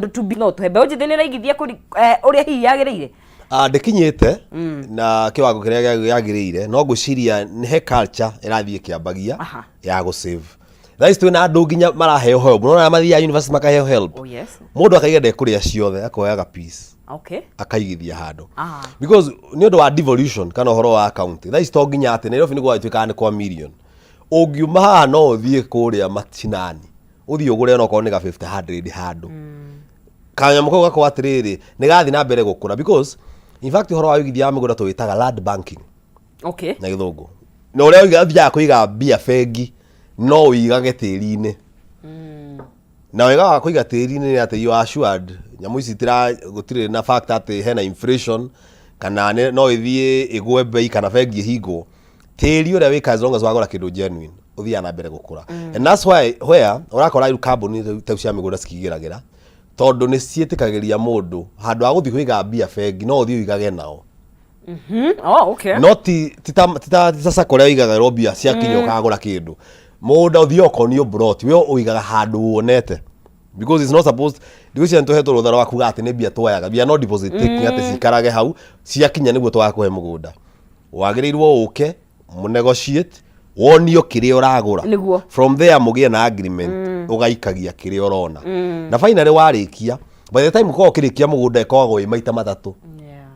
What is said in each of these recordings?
Tondũ to be no tũhe mbeũ njĩthĩ nĩ ĩraigithia ũrĩa hihi yagĩrĩire? Ah, ndĩkinyĩte na kĩwango kĩrĩa gĩagĩrĩire, no ngwĩciria nĩ he culture ĩrathiĩ ĩkĩambagia ya gũ save. Thaa ici twĩna andũ nginya maraheo help. Unaona arĩa mathiaga university makaheo help. Oh, yes. Mũndũ akaiga ndekũrĩa ciothe, akoyaga piece akaigithia handũ. Because nĩ ũndũ wa devolution kana ũhoro wa county. Thaa ici to nginya atĩ Nairobi nĩ gwatuĩkaga nĩ kwa million. Ũngiuma haha no ũthiĩ kũrĩa macinani, ũthiĩ ũgũre onokorwo nĩ ga 50 100 handũ. Kanyamũ kau gakorwo atĩrĩrĩ, nĩ gathiĩ na mbere gũkũra because in fact ũhoro wa ũigithia wa mĩgũnda tũwĩtaga land banking na gĩthũngũ. Na ũrĩa ũthiaga kũiga mbia bengi no ũigage tĩri-inĩ. Na wega wa kũiga tĩri-inĩ nĩ atĩ you are assured nyamũ ici gũtirĩ na fact atĩ hena inflation kana no ĩthiĩ ĩgwe bei kana bengi ĩhingwo. Tĩri ũrĩa wĩka as long as wagũra kĩndũ genuine ũthiaga na mbere gũkũra. And that's why where ũrakora rĩu kambuni ta cia mĩgũnda cikĩgĩragĩra, tondũ nĩ ciĩtĩkagĩria mũndũ handũ ha gũthiĩ kũiga mbia bengi no ũthiĩ ũigage nao. Oh, okay. No ti ta sacco ũrĩa ũigagĩrwo mbia ciakinya ũkagũra kĩndũ. Mũgũnda ũthiĩ ũkonio plot, we ũigaga handũ wonete because it's not supposed. Ndigwĩciria nĩtũhetwo rũtha rwa kuga atĩ nĩ mbia twoyaga. We are not deposit taking atĩ cikarage hau ciakinya nĩguo tũgakũhe mũgũnda. Wagĩrĩirwo ũke mũnegotiate, wonio kĩrĩa ũragũra. From there mũgĩe na agreement, ũgaikagia kĩrĩa ũrona na finally warĩkia, by the time ũkoragwo ũkĩrĩkia mũgũnda ĩkoragwo ĩ maita matatũ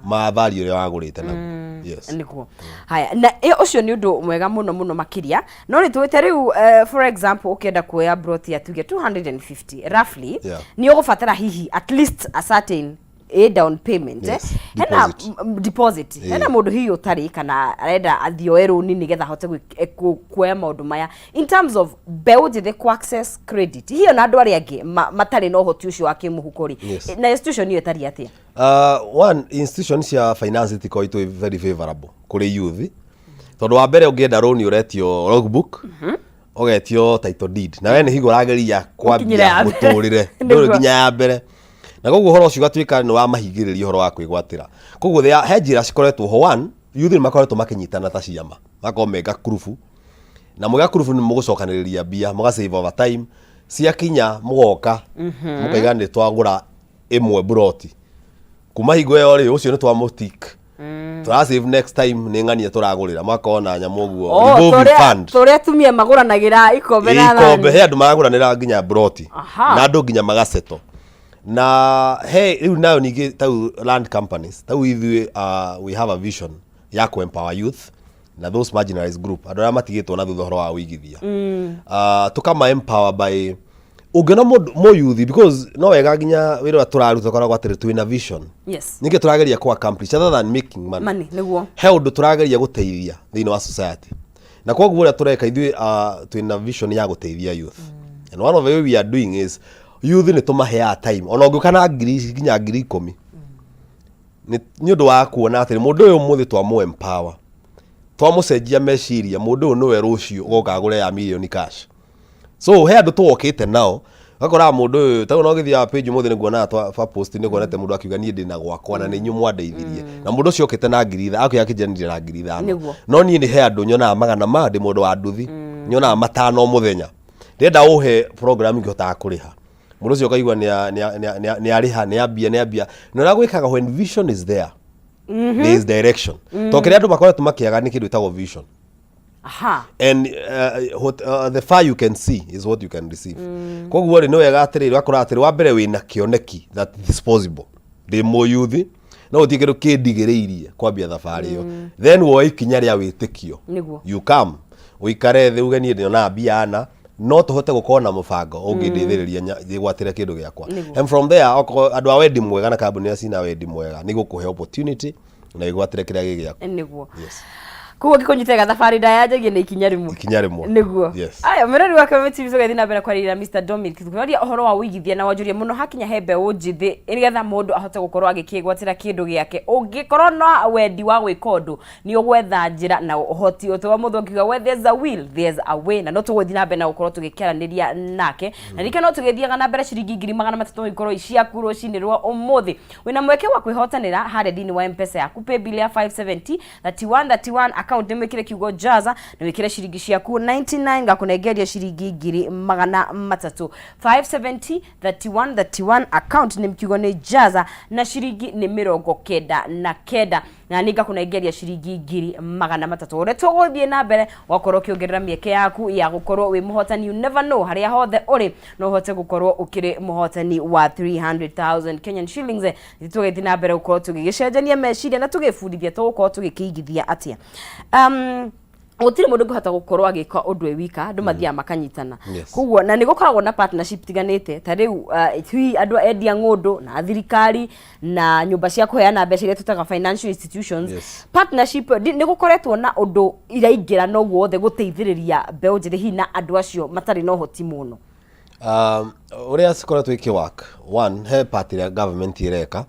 ma value ĩrĩa wagũrĩte naguo, yes. Nĩguo. Haya, na ĩyo ũcio nĩ ũndũ mwega mũno mũno makĩria. No nĩ tũĩte rĩu, for example, ũkĩenda kuoya plot ya tuge 250 roughly, nĩ ũgũbatara hihi at least a certain a down payment, eh? Hena Deposit. Deposit. Hena mũndũ hihi ũtarĩ kana arenda athiĩ oe rũni nĩgetha ahote kuoya maũndũ maya. In terms of mbeũ njĩthĩ ku access credit, hihi ona andũ arĩa angĩ matarĩ na ũhoti ũcio wa kĩmũhuko rĩ, na institution ĩyo ĩtariĩ atĩa? One institution cia finance itikoragwo very favorable kũrĩ youth, tondũ wa mbere ũngĩenda rũni ũretio logbook, ũgetio title deed, na we nĩ hingo ũrageria Gũkinyĩra kwambia ya mbere. mũtũrĩre ndũrĩ nginya ya mbere, na koguo ũhoro ũcio ũgatuĩka nĩ wamahingĩrĩria ũhoro wa kwĩgwatĩra. Koguo he njĩra cikoretwo ho. One, youth nĩ makoretwo makĩnyitana ta ciama, magakorwo me gakurubu, na mwĩ gakurubu nĩ mũgũcokanĩrĩria mbia, mũga save over time, ciakinya mũgoka mũkaiga nĩ twagũra ĩmwe buroti. Kuma hingo ĩyo rĩ, ũcio nĩ twamũtik tũra save, next time nĩ ng'ania tũragũrĩra, magakorwo na nyamũ ũguo, Oh, revolving fund. Tũrĩa atumia magũranagĩra ikombe na ikombe thani. He andũ maragũranĩra nginya broti na andũ nginya magaceto na he rĩu nayo ningĩ tau land companies tau ithuĩ, we have a vision ya ku empower youth na those marginalized group, andũ arĩa matigĩtwo na thutha ũhoro wa ũigithia, tũkama empower by ũngĩona mũndũ mũyuthi, because no wega nginya wĩra ũrĩa tũraruta ũkoragwo atĩrĩ twĩna vision ningĩ tũrageria ku accomplish other than making money. Money, nĩguo. He ũndũ tũrageria gũteithia thĩinĩ wa society, na koguo ũrĩa tũreka ithuĩ, twĩna vision ya gũteithia youth, and one of the way we are doing is youth nĩ tũmaheaga time, ona ũngĩũka na ngiri nginya 10,000, nĩ ũndũ wa kuona atĩrĩ mũndũ ũyũ ũmũthĩ twamũ empower, twamũcenjia meciria, mũndũ ũyũ nĩwe rũciũ ũgoka agũre ya mirioni cash. So he andũ tũwokĩte nao ũgakoraga mũndũ ũyũ tau no gĩthiaga page ũmũthĩ nĩguonaga twa post, nĩguonete mũndũ akiuga niĩ ndĩna gwakwa na nĩ inyuĩ mwandeithirie, na mũndũ ũcio okĩte na 5,000, akĩoya akĩnjanire na 5,000. No niĩ nĩ he andũ nyonaga magana ma ndĩ mũndũ wa nduthi, nyonaga 500 o mũthenya, ndĩrenda ũhe program ingĩhotaga kũrĩha mũndũ ũcio ũkaigua nĩ arĩha, nĩ ambia, nĩ ambia na ũrĩa gwĩkaga. When vision is there, there is direction, tondũ kĩrĩa andũ makoretwo makĩaga nĩ kĩndũ gĩtagwo vision. And what, the far you can see is what you can receive. Koguo rĩ, nĩ wega atĩrĩrĩ ũgakora atĩrĩ wa mbere wĩna kĩoneki that it is possible, ndĩ mũyuthi no gũtirĩ kĩndũ kĩndigĩrĩirie kwambia thabarĩ ĩyo, then woe ikinya rĩa wĩtĩkio. You come ũikare thĩ uge niĩ ndĩonaga mbia ana, no tũhote gũkorwo na mũbango ũngĩndeithĩrĩria ndĩgwatĩre kĩndũ gĩakwa. And from there, okorwo andũ a wendi mwega na kambuni iria cina wendi mwega nĩ gũkũhe opportunity na wĩgwatĩre kĩrĩa gĩ gĩaku. Yes. Koguo ngĩkũnyitega thabarĩ ndaya njagie nĩ ikinya rĩmwe. Ikinya rĩmwe. Yes. Aya mwĩrori wa Kameme TV, tũgathiĩ na mbere kwarĩrĩria Mr Dominic, tũkĩaria ũhoro wa ũigithia na wonjoria mũno hakinya he mbeũ njĩthĩ, nĩgetha mũndũ ahote gũkorwo agĩkĩgwatĩra kĩndũ gĩake. Ũngĩkorwo na wendi wa gwĩka ũndũ, nĩ ũgwetha njĩra na ũhoti ũtũ wa mũndũ akiuga where there's a will, there's a way. Na no tũgũthiĩ na mbere na gũkorwo tũgĩkĩaranĩria nake, na rike no tũgĩthiaga na mbere, ciringi 300,000 ikorwo ciaku rũcinĩ rwa ũmũthĩ. Wĩna mweke wa kwĩhotanĩra harĩa thĩinĩ wa Mpesa yaku, paybill ya 570 31 31. Account nĩ wĩkĩre kiugo Jaza na wĩkĩre ciringi ciaku 99, ngakũnengeria ciringi 300,000. 570 31 31, account nĩ kiugo nĩ Jaza na ciringi nĩ 99, na nĩ ngakũnengeria ciringi 300,000. Ũrĩa tũgũthiĩ na mbere ũgakorwo ũkĩongerera mĩeke yaku ya gũkorwo wĩ mũhotani. You never know, harĩa hothe ũrĩ no ũhote gũkorwo ũkĩrĩ mũhotani wa 300,000 Kenyan shillings. Tũgĩthiĩ na mbere gũkorwo tũgĩgĩcenjania meciria na tũgĩbundithia tũgũkorwo tũgĩkĩigithia atĩa. Gũtirĩ mũndũ ũngĩhota gũkorwo agĩka ũndũ e wika, andũ mathiaga makanyitana. Koguo na nĩ gũkoragwo na partnership tiganĩte, ta rĩu hihi andũ endia ng'ũndũ na thirikari na nyũmba cia kũheana mbeca iria tũtaga financial institutions. Partnership nĩ gũkoretwo na ũndũ iraingĩra noguo wothe gũteithĩrĩria mbeũ njĩthĩ hihi na andũ acio matarĩ na ũhoti mũno? Ũrĩa cikoretwo ikĩ-work, one, he part ĩrĩa government ĩreka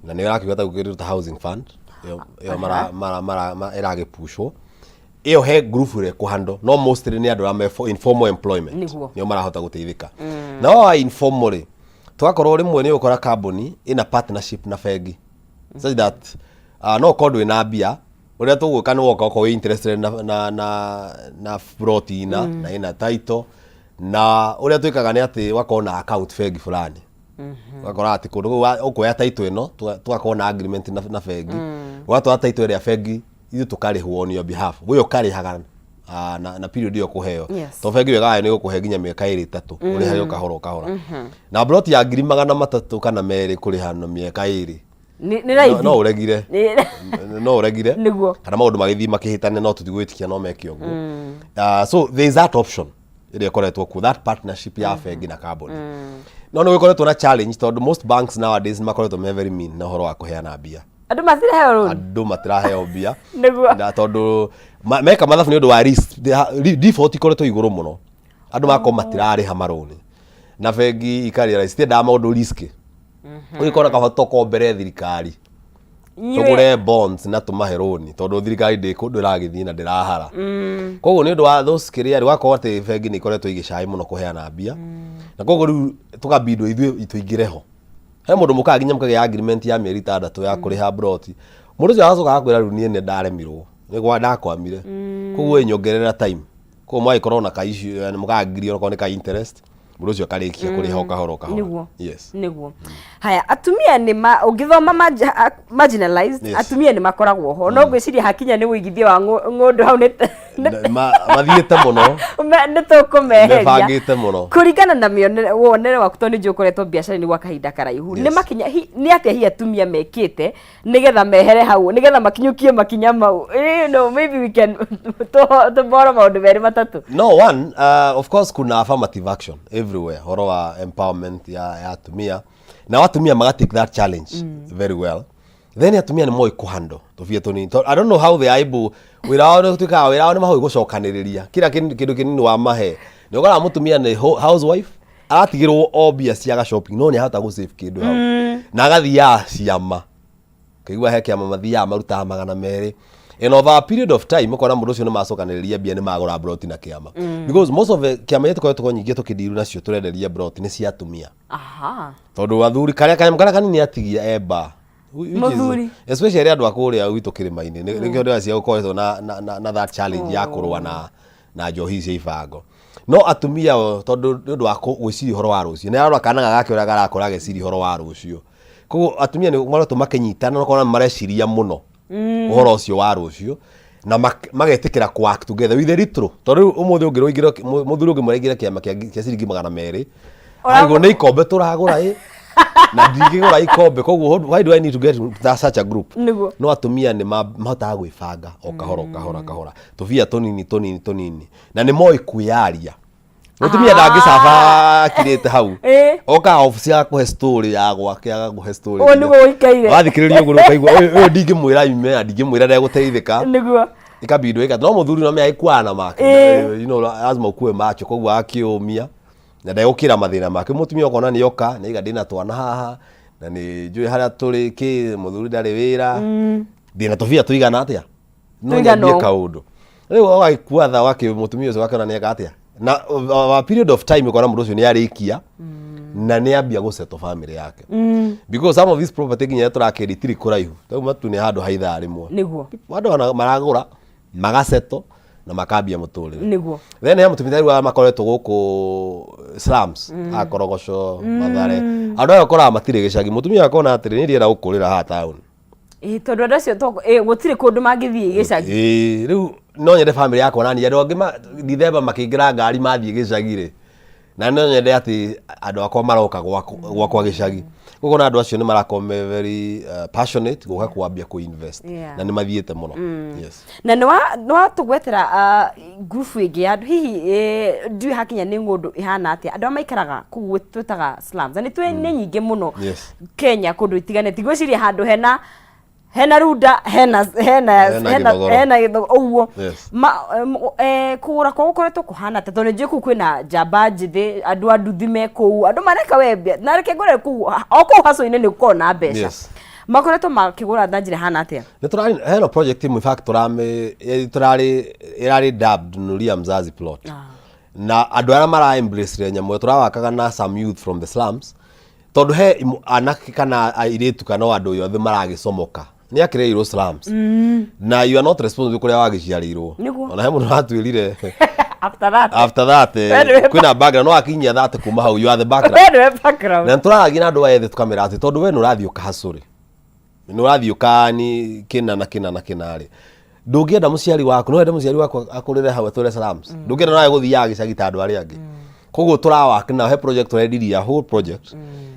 na nĩ ĩrakiuga ta kĩndũ ta housing fund ĩyo ĩragĩpushwo ĩyo, he group ĩrĩa ĩkũhandwo, no mostly nĩ andũ arĩa me informal employment. Nĩo marahota gũteithĩka. Na wa informal rĩ, tũgakorwo rĩmwe nĩ ũgũkora kambuni ĩna partnership na bengi such that no ũkorwo ndwĩ na mbia, ũrĩa tũgwĩka nĩ woka ũkorwo wĩ interested na plot ina na ĩna title, na ũrĩa twĩkaga nĩ atĩ ũgakorwo na account bengi fulani, ũgakora atĩ kũndũ kũu ũkuoya title ĩno, tũgakorwo na agreement na bengi, ũgatwara title ĩrĩa bengi, ithuĩ tũkarĩhwo on your behalf, we ũkarĩhaga na period ĩyo kũheo. To bengi wega wayo nĩ gũkũhe nginya mĩaka 2, 3, ũrĩhage o kahora o kahora, na plot ya 302,000 kũrĩha na mĩaka 2 Nĩ raithi. No ũregire. No ũregire. Kana maũndũ magĩthiĩ makĩhĩtane, no tũtigwĩtĩkia no meke ũguo. So there is that option ĩrĩa ĩkoretwo kuo, that partnership ya bengi na kambuni, no nĩ gũkoretwo na challenge tondũ most banks nowadays nĩ makoretwo me very mean na ũhoro wa kũheana mbia. Andũ matiraheo rũni. Andũ matiraheo mbia. Na tondũ meka mathabu nĩ ũndũ wa risk, default ikoretwo igũrũ mũno, andũ magakorwo matirarĩha marũni na bengi ikarealize citiendaga maũndũ risky. Ũgĩkora kaba tũkombere thirikari, tũgũre bonds na tũmahe rũni, tondũ thirikari ndĩ kũndũ ĩragĩthiĩ na ndĩrahara. Koguo nĩ ũndũ wa those kĩrĩa rĩ, ũgakorwo atĩ bengi nĩ ikoretwo igĩcai mũno kũheana mbia, na koguo rĩu tũkabindwo ithuĩ tũingĩre ho. He mũndũ mũkaga nginya mũkagĩa agreement ya mĩeri 6 ya kũrĩha broti, mũndũ ũcio agacoka agakwĩra, "Rĩu niĩ nĩ ndaremirwo nĩ gwa ndakwamire, koguo nyongerera time." Koguo mwagĩkorwo na ka issue, yani mũkagirio okorwo nĩ ka interest, mũndũ ũcio akarĩkia kũrĩha o kahora o kahora. Nĩguo. Haya, atumia nĩ ma ũngĩthoma marginalized, atumia nĩ makoragwo ho, no ngwĩciria hakinya nĩ ũigithia wa ng'ũndũ hau nĩ Mathiĩte mũno. Nĩ tũkũmeheria. Mebangĩte mũno. Kũringana na mĩonere wonere waku, tondũ nĩ njũĩ ũkoretwo biacara-inĩ gwa kahinda karaihu, nĩ makinya nĩ atĩa hihi atumia mekĩte nĩgetha mehere hau, nĩgetha makinyũkie makinya mau? Maybe we can tũboro maũndũ merĩ matatũ. No one, of course kuna affirmative action everywhere, horo wa empowerment ya atumia, na atumia maga take that challenge very well. Then atumia nĩ moĩ kũhandle tũbia tũnini. I don't know how they are able, wĩra wao nĩ tuĩkaga wĩra wao nĩ mahoĩ gũcokanĩrĩria kila kĩndũ kĩnini wamahe. Nĩ ũkoraga mũtumia nĩ housewife, aratigĩrwo o mbia cia ga shopping, no nĩ ahota gũ save kĩndũ hau na agathiaga ciama, kaigua he kĩama mathiaga marutaga 200, and over a period of time ũkona mũndũ ũcio nĩ macokanĩrĩria mbia, nĩ magũra broti na kĩama, because most of the kĩama iria tũkoretwo nyingĩ tũkĩndiru nacio tũrenderia broti nĩ cia atumia, tondũ athuri karĩa kanyamũ karĩa kanini atigia emba. Which is- Mũthuri. Especially andũ a kũrĩa gwitũ kĩrĩma-inĩ, nĩkĩo ndĩracia gũkoretwo na that challenge ya kũrũa na njohi cia ibango. No atumia o, tondũ nĩ ũndũ wa gwĩciria ũhoro wa rũciũ, nĩ arora kana gake ũrĩa garakũra, ageciria ũhoro wa rũciũ. Koguo atumia nĩ makoretwo makĩnyitana na ũkona mareciria mũno ũhoro ũcio wa rũciũ na magetĩkĩra kũ work together with the little, tondũ rĩu ũmũthĩ ũngĩrwo ũingĩre, mũthuri ũngĩmwĩra aingĩre kĩama kĩa ciringi 200, arigwo nĩ ikombe tũragũra ĩ, na ndingĩgũra ikombe, koguo why do I need to get that such a group? No atumia nĩ mahotaga gwĩbanga o kahora o kahora kahora, tũbia tũnini tũnini tũnini, na nĩ moĩ kwĩyaria. Mũtumia ndangĩcaba akirĩte hau. Okaga obici agakũhe story ya gwake, agakũhe story. Ũguo nĩguo ũikaire. Wathikĩrĩria ũguo ũkaigua ũyũ ndingĩmwĩra yume na ndingĩmwĩra ndegũteithĩka. Ikabindwo ĩka no mũthuri no agĩkuaga na make. Lazima ukue macho, koguo akĩũmia na ndegũkĩra mathĩna make. Mũtumia ũkona nĩ oka nĩ aiga ndĩna twana haha na nĩ njũĩ harĩa tũrĩ kĩ mũthuri ndarĩ wĩra, ndĩna tũbia tũigana atĩa no Tũigana nyambie ũũ. Kaũndũ rĩu ũgagĩkua tha ũgakĩ mũtumia ũcio ũgakĩona nĩ eka atĩa, na over a period of time ũkona mũndũ ũcio nĩ arĩkia na nĩ ambia gũsettle family yake, because some of these property nginya tũrakĩria itirĩ kũraihu, rĩu matu nĩ handũ ha ithaa rĩmwe. Andũ ona maragũra Magaceto na makambia mũtũrĩre. Then he mũtumia rĩu makoretwo gũkũ slums, akorogoco, Mathare, andũ aya ũkoraga matirĩ gĩcagi. Mũtumia akona atĩrĩ, niĩ ndienda gũkũrĩra haha taũni. Ĩĩ, tondũ andũ acio gũtirĩ kũndũ mangĩthiĩ gĩcagi. Ĩĩ, rĩu no nyende bamĩrĩ yakwa nani andũ angĩ Dithemba makĩingĩra ngari mathiĩ gĩcagi rĩ, na no nyende atĩ andũ akwa maroka gwakwa gĩcagi. Koguo na andũ acio nĩ marakorwo me very passionate gũka kwambia kũ invest na nĩ mathiĩte mũno. Yes. Na nĩ watũgwetera ngurubu ĩngĩ ya andũ hihi, ndiũĩ hakinya nĩ ng'ũndũ ĩhana atĩa, andũ arĩa maikaraga kũu twĩtaga slums, na nĩ twĩ nĩ nyingĩ mũno Kenya kũndũ itiganĩte. Ngwĩciria handũ hena Runda, hena Hena Gĩthogoro. Hena Gĩthogoro ũguo. Yes. Kũgũra kwao gũkoretwo kũhana atĩa? Tondũ nĩnjũĩ kũu kwĩna njamba njĩthĩ, andũ a nduthi me kũu, andũ mareka we mbia na reke ngwĩre kũu o kũu hacũ-inĩ nĩ gũkoragwo na mbeca. Makoretwo makĩgũra na njĩra ĩhana atĩa? Nĩ tũrarĩ hena project ĩmwe, in fact tũrame tũrarĩ ĩrarĩ dubbed Nuria Mzazi plot. Na andũ arĩa mara embrace nyamũ ĩyo, tũrawakaga na some youth from the slums, tondũ he anake kana airĩtu kana o andũ othe maragĩcomoka nĩ akĩreirwo slums na you are not responsible kũrĩa wagĩciarĩirwo. Ona he mũndũ ũratwĩrire after that after that Anyway, kwĩna background no akinyia that kuma hau you are the background. Anyway, background. Na nĩtũraragia na andũ aya ethĩ tũkamera atĩ tondũ we nĩ ũrathiĩ ũkahacũrĩ, nĩ ũrathiĩ ũkani kĩna na kĩna na kĩna rĩ, ndũngĩenda mũciari waku, no wende mũciari waku akũrĩre hau atũre slums? Ndũngĩenda nawe gũthiaga gĩcagi ta andũ arĩa angĩ. Koguo tũrawaka na he project tũrendirie, a whole project,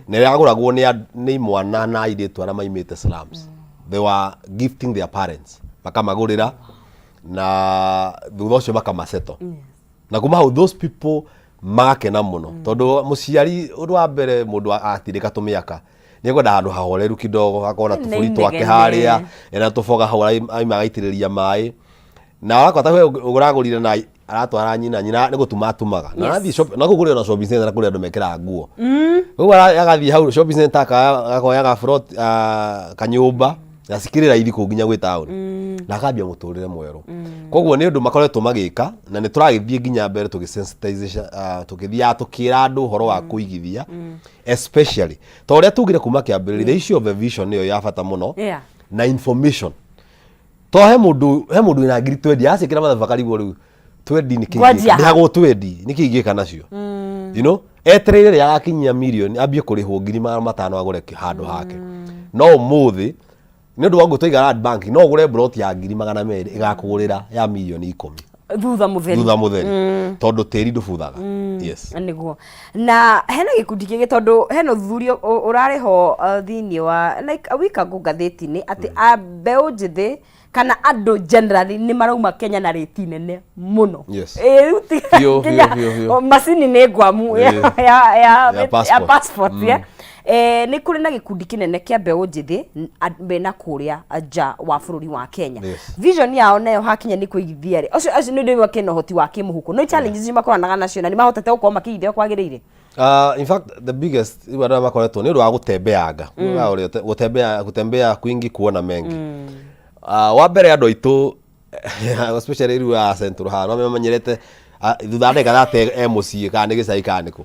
na ĩragũragwo nĩ imwana na airĩtu arĩa maimĩte slums. They were gifting their parents, makamagũrĩra na thutha ũcio makamaceto, na kuma hau those people magakena mũno, tondũ mũciari ũndũ wa mbere mũndũ atindĩka tũmĩaka nĩ ekwenda handũ hahoreru kidogo, akorwo na tũbũri twake inegene. Harĩa ena tũboga hau aima agaitĩrĩria maĩ na wakwata we ũragũrire na aratwara nyina, nyina nĩ gũtuma atumaga na arathiĩ shop na kũu kũrĩ ona shopping center kũrĩ andũ mekĩraga nguo. Koguo agathiĩ hau shopping center akoya ga plot, kanyũmba na cikĩrĩ raithi kũu nginya gwĩ taũni na akambia mũtũrĩre mwerũ. Koguo nĩ ũndũ makoretwo magĩka na nĩ tũragĩthiĩ nginya mbere tũgĩ tũgĩthiaga tũkĩra andũ ũhoro wa kũigithia, especially ta ũrĩa tugire kuma kĩambĩrĩria, the issue of the vision nĩyo ya bata mũno na information, to he mũndũ wĩna ngiri 20 acĩkĩra mathabu akarigwo rĩu 20 nĩkĩ? Ngwanjia ha? Ndĩhagwo 20 nĩkĩ ingĩka nacio? Etereire rĩrĩa agakinyia mirioni ambie kũrĩhwo 500,000 agũre handũ hake. No ũmũthĩ nĩ ũndũ wa ũguo twaiga Land Bank, no ũgũre plot ya 200,000 ĩgakũgũrĩra ya mirioni 10 thutha mũtheri. Thutha mũtheri, tondũ tĩri ndũbuthaga, yes. Nĩguo, na hena gĩkundi kĩngĩ, tondũ hena ũthuthuria ũrarĩ ho thĩinĩ wa like a week ago ngathĩti-inĩ atĩ mbeũ njĩthĩ kana andũ generally nĩ marauma Kenya na rĩti nene mũno. Ĩĩ, rĩu Biũ, biũ, biũ. O, macini nĩ ngwamu ya Ya passport. Ya passport, yeah. Nĩ kũrĩ na gĩkundi kĩnene kĩa mbeũ njĩthĩ mena kũrĩa nja wa bũrũri wa Kenya. Vision yao nayo hakinya nĩ kũigithia rĩ, acio nĩ ndĩwa kĩna ũhoti wa kĩmũhuko, no challenges icio makoranaga nacio na nĩ mahotete gũkorwo makĩigithia kwagĩrĩire? In fact, the biggest rĩu andũ arĩa makoretwo nĩ ũndũ wa gũtembeanga. Gũtembea, kutembea kwingi kuona mengi. Wa mbere andũ aitũ, especially rĩu a Central haha, no mamenyerete thutha wa ndagĩka 30 e mũciĩ, kana nĩ gĩcagi kana nĩkũ.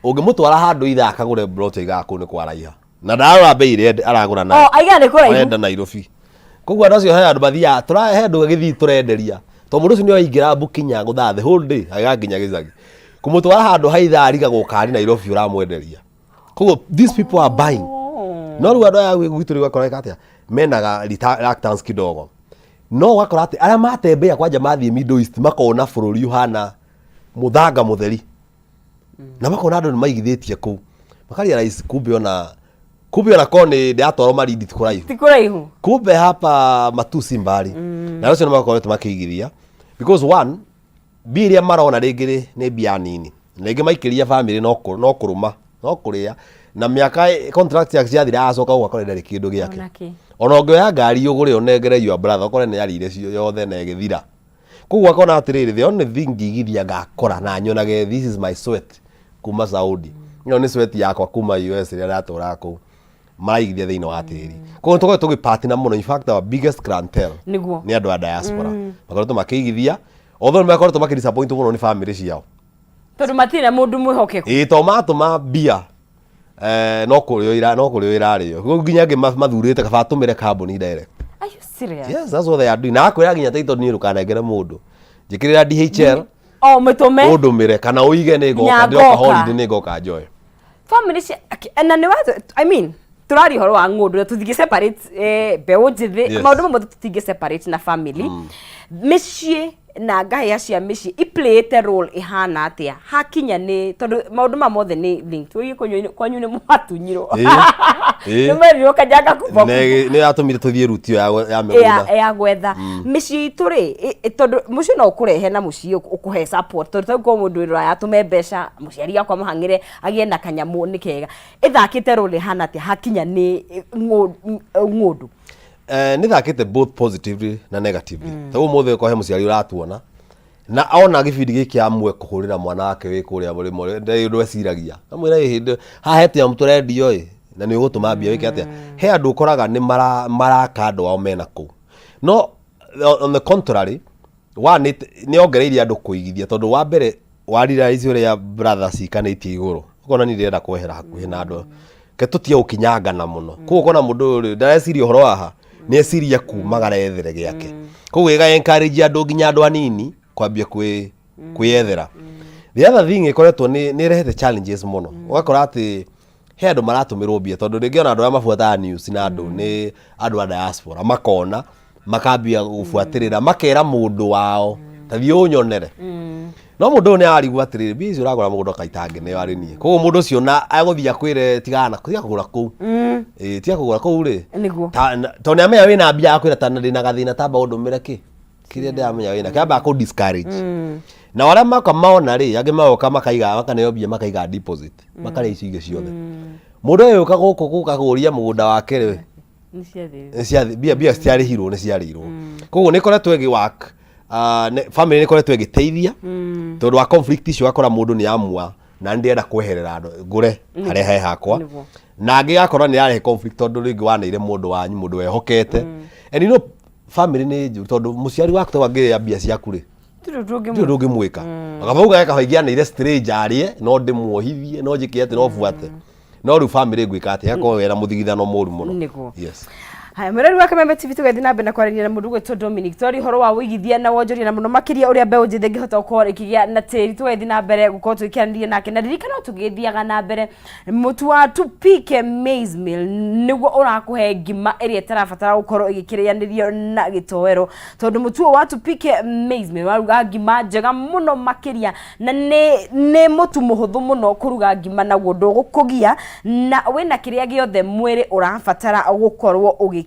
Ũngĩmũtwara handũ ithaa akagũre plot aigaga kũu nĩ kwaraiha na ndarora mbei ĩrĩa aragũra nayo. O aigaga nĩ kũraihu. Arenda Nairobi. Koguo andũ acio he andũ mathiaga he andũ gĩthii tũrenderia, tondũ mũndũ ũcio nĩ aingĩra Bukinya gũthaa the whole day agĩgakinya gĩcagi, kũmũtwara handũ ha ithaa arigagwo kari Nairobi ũramwenderia. Koguo these people are buying, no rĩu andũ aya gwitũ rĩu ũgakora atĩa menaga reluctance kidogo, no ũgakora atĩ arĩa matembea kwanja mathiĩ Middle East makona bũrũri ũhana mũthanga mũtheri na makona andũ nĩ maigithĩtie kũu, makarealize kumbe ona ko nĩ ndĩratwarwo Malindi ti kũraihu. Ti kũraihu. Kumbe hapa matusi mbali. Na acio nĩ makoretwo makĩigithia because one mbia iria marona rĩngĩ rĩ nĩ mbia nini, na rĩngĩ maikĩria family no kũrũma no kũrĩa na mĩaka contract yake ciathira agacoka gũgakora ndarĩ kĩndũ gĩake. Ona kĩ. Ona ũngĩoya ngari ũgũre ũnengere your brother, ũkore nĩ arĩire cio yothe na ĩgĩthira. Koguo akona atĩrĩrĩ, the only thing ngĩigithia ngakora na nyonage this is my sweat kuma Saudi, ĩno nĩ sweat yakwa kuma US ĩrĩa ndatũraga kũu, maraigithia thĩinĩ wa tĩri. Koguo tũkoretwo tũgĩpartner mũno. In fact, our biggest clientele nĩ andũ a diaspora makoretwo makĩigithia, although nĩ makoretwo makĩdisappoint mũno nĩ family ciao. Tondũ matirĩ na mũndũ mwĩhokeku. Ĩĩ, to matũma mbia no kũrĩo irarĩo. Koguo nginya angĩ mathurĩte kaba atũmĩre kambuni direct. Are you serious? Yes, that's what they are doing. Na akwĩra nginya title niĩ ndũkanengere mũndũ, njĩkĩrĩra DHL. O mĩtũme. Ũndũmĩre kana ũige nĩ ngoka. Nginya Ndĩroka ngoka. holiday nĩ ngoka njoe. Family cia na nĩ wa, I mean, tũraria ũhoro wa ng'ũndũ na tũtingĩ separate mbeũ njĩthĩ. Maũndũ mamwe tũtingĩ separate na family, mĩciĩ na ngahĩha cia mĩciĩ iplayĩte role ĩhana atĩa hakinya nĩ tondũ maũndũ maya mothe nĩ linked. Ũige kwanyu nĩ mwatunyirwo. Nĩ merirwo kanyanga kuba. Nĩ yatũmire tũthiĩ route ĩyo ya mĩgũnda. Ya gwetha mĩciĩ itũ rĩ, tondũ mũciĩ no ũkũrehe na mũciĩ ũkũhe support, tondũ tarĩu korwo mũndũ wĩ rũraya atũme mbeca mũciari akwa mũhang'ĩre agĩe na kanyamũ nĩ kega. Ĩthakĩte role ĩhana atĩa hakinya nĩ ng'ũndũ? Nĩ thakĩte both positively na negatively. Ta ũmũthĩ ũkorwo he mũciari ũratuona na ona gĩbindi gĩkĩ amue kũhũrĩra mwana wake wĩ kũrĩa mũrĩmo, ndarĩ ũndũ eciragia, amwĩra ĩ hĩndĩ haha he tũnyamũ tũrendio ĩ na nĩ ũgũtũma mbia wĩke atĩa. He andũ ũkoraga nĩ maraka andũ ao mena kũu, no on the contrary one nĩ yongereire andũ kũigithia, tondũ wa mbere wa realize ũrĩa brother cikanĩtie igũrũ, ũkona niĩ ndĩrenda kwehera hakuhĩ na andũ ke tũtige gũkinyangana mũno. Koguo ũkona mũndũ ũyũ rĩ ndareciria ũhoro waha, nĩ eciria kumagara ethere gĩake. Koguo ĩga encourage andũ nginya andũ anini kwambia kwĩyethera. The other thing ĩkoretwo nĩ ĩrehete challenges mũno. Ũgakora atĩ he andũ maratũmĩrwo mbia, tondũ rĩngĩ ona andũ arĩa mabuataga news na andũ nĩ andũ a diaspora, makona makambia gũbuatĩrĩra, makera mũndũ wao ta thiĩ ũnyonere. No mũndũ ũyũ nĩ ararigwo atĩrĩrĩ, mbia icio ũragũra mũgũnda ũkaita neo arĩ niĩ. Koguo mũndũ ũcio na agũthiĩ akwĩre tigana na tiga kũgũra kũu. Ĩĩ, tiga kũgũra kũu rĩ. Tondũ nĩ amenya wĩna mbia, akwĩra ta ndĩna gathĩna, tamba ũndũmĩre kĩ kĩrĩa ndĩramenya wĩna kĩambaga kũ discourage. Na arĩa moka mona rĩ, angĩ magoka makaiga, makaneo mbia, makaiga deposit, makarĩa icio ingĩ ciothe. Mũndũ ũyũ ũka gũkũ gũka kũria mũgũnda wake rĩ, mbia citiarĩhirwo, nĩ ciarĩirwo. Koguo nĩ ĩkoretwo ĩgĩ work, family nĩ ĩkoretwo ĩgĩteithia, tondũ wa conflict icio ũgakora mũndũ nĩ amua na nĩ ndĩrenda kweherera andũ ngũre harĩa he hakwa. Na angĩ gakora nĩ yarehe conflict, tondũ rĩngĩ waneire mũndũ wanyu, mũndũ wehokete. And you know family nĩ njũru, tondũ mũciari waku to angĩrĩa mbia ciaku rĩ, Ndũrĩ ũndũ ũngĩmwĩka. Akabauga gaka ingĩaneire stranger arĩe no ndĩmuohithie, no njĩke atĩ no buate, no rĩu family ngwĩka atĩ gakorwo wena mũthigithano mũru mũno. Haya, mwĩrori wa Kameme TV, tũgathiĩ na mbere na kwaranĩria na mũndũ ũgwĩtwo Dominic. Twari ũhoro wa ũigithia na wonjoria na mũno makĩria ũrĩa mbeũ njĩthĩ ĩngĩhota gũkorwo ĩkĩgĩa na tĩri. Tũgathiĩ na mbere gũkorwo tũgĩkĩaranĩria nake, na ririkana tũgĩthiaga na mbere, mũtu wa Tupike maize meal nĩguo ũrakũhe ngima ĩrĩa ĩtarabatara gũkorwo ĩgĩkĩrĩanĩrio na gĩtoero, tondũ mũtu ũyũ wa Tupike maize meal waruga ngima njega mũno makĩria, na nĩ mũtu mũhũthũ mũno kũruga ngima naguo, ndũgũkũgia na wĩna kĩrĩa gĩothe mwĩrĩ ũrabatara gũkorwo ũgĩkĩrĩ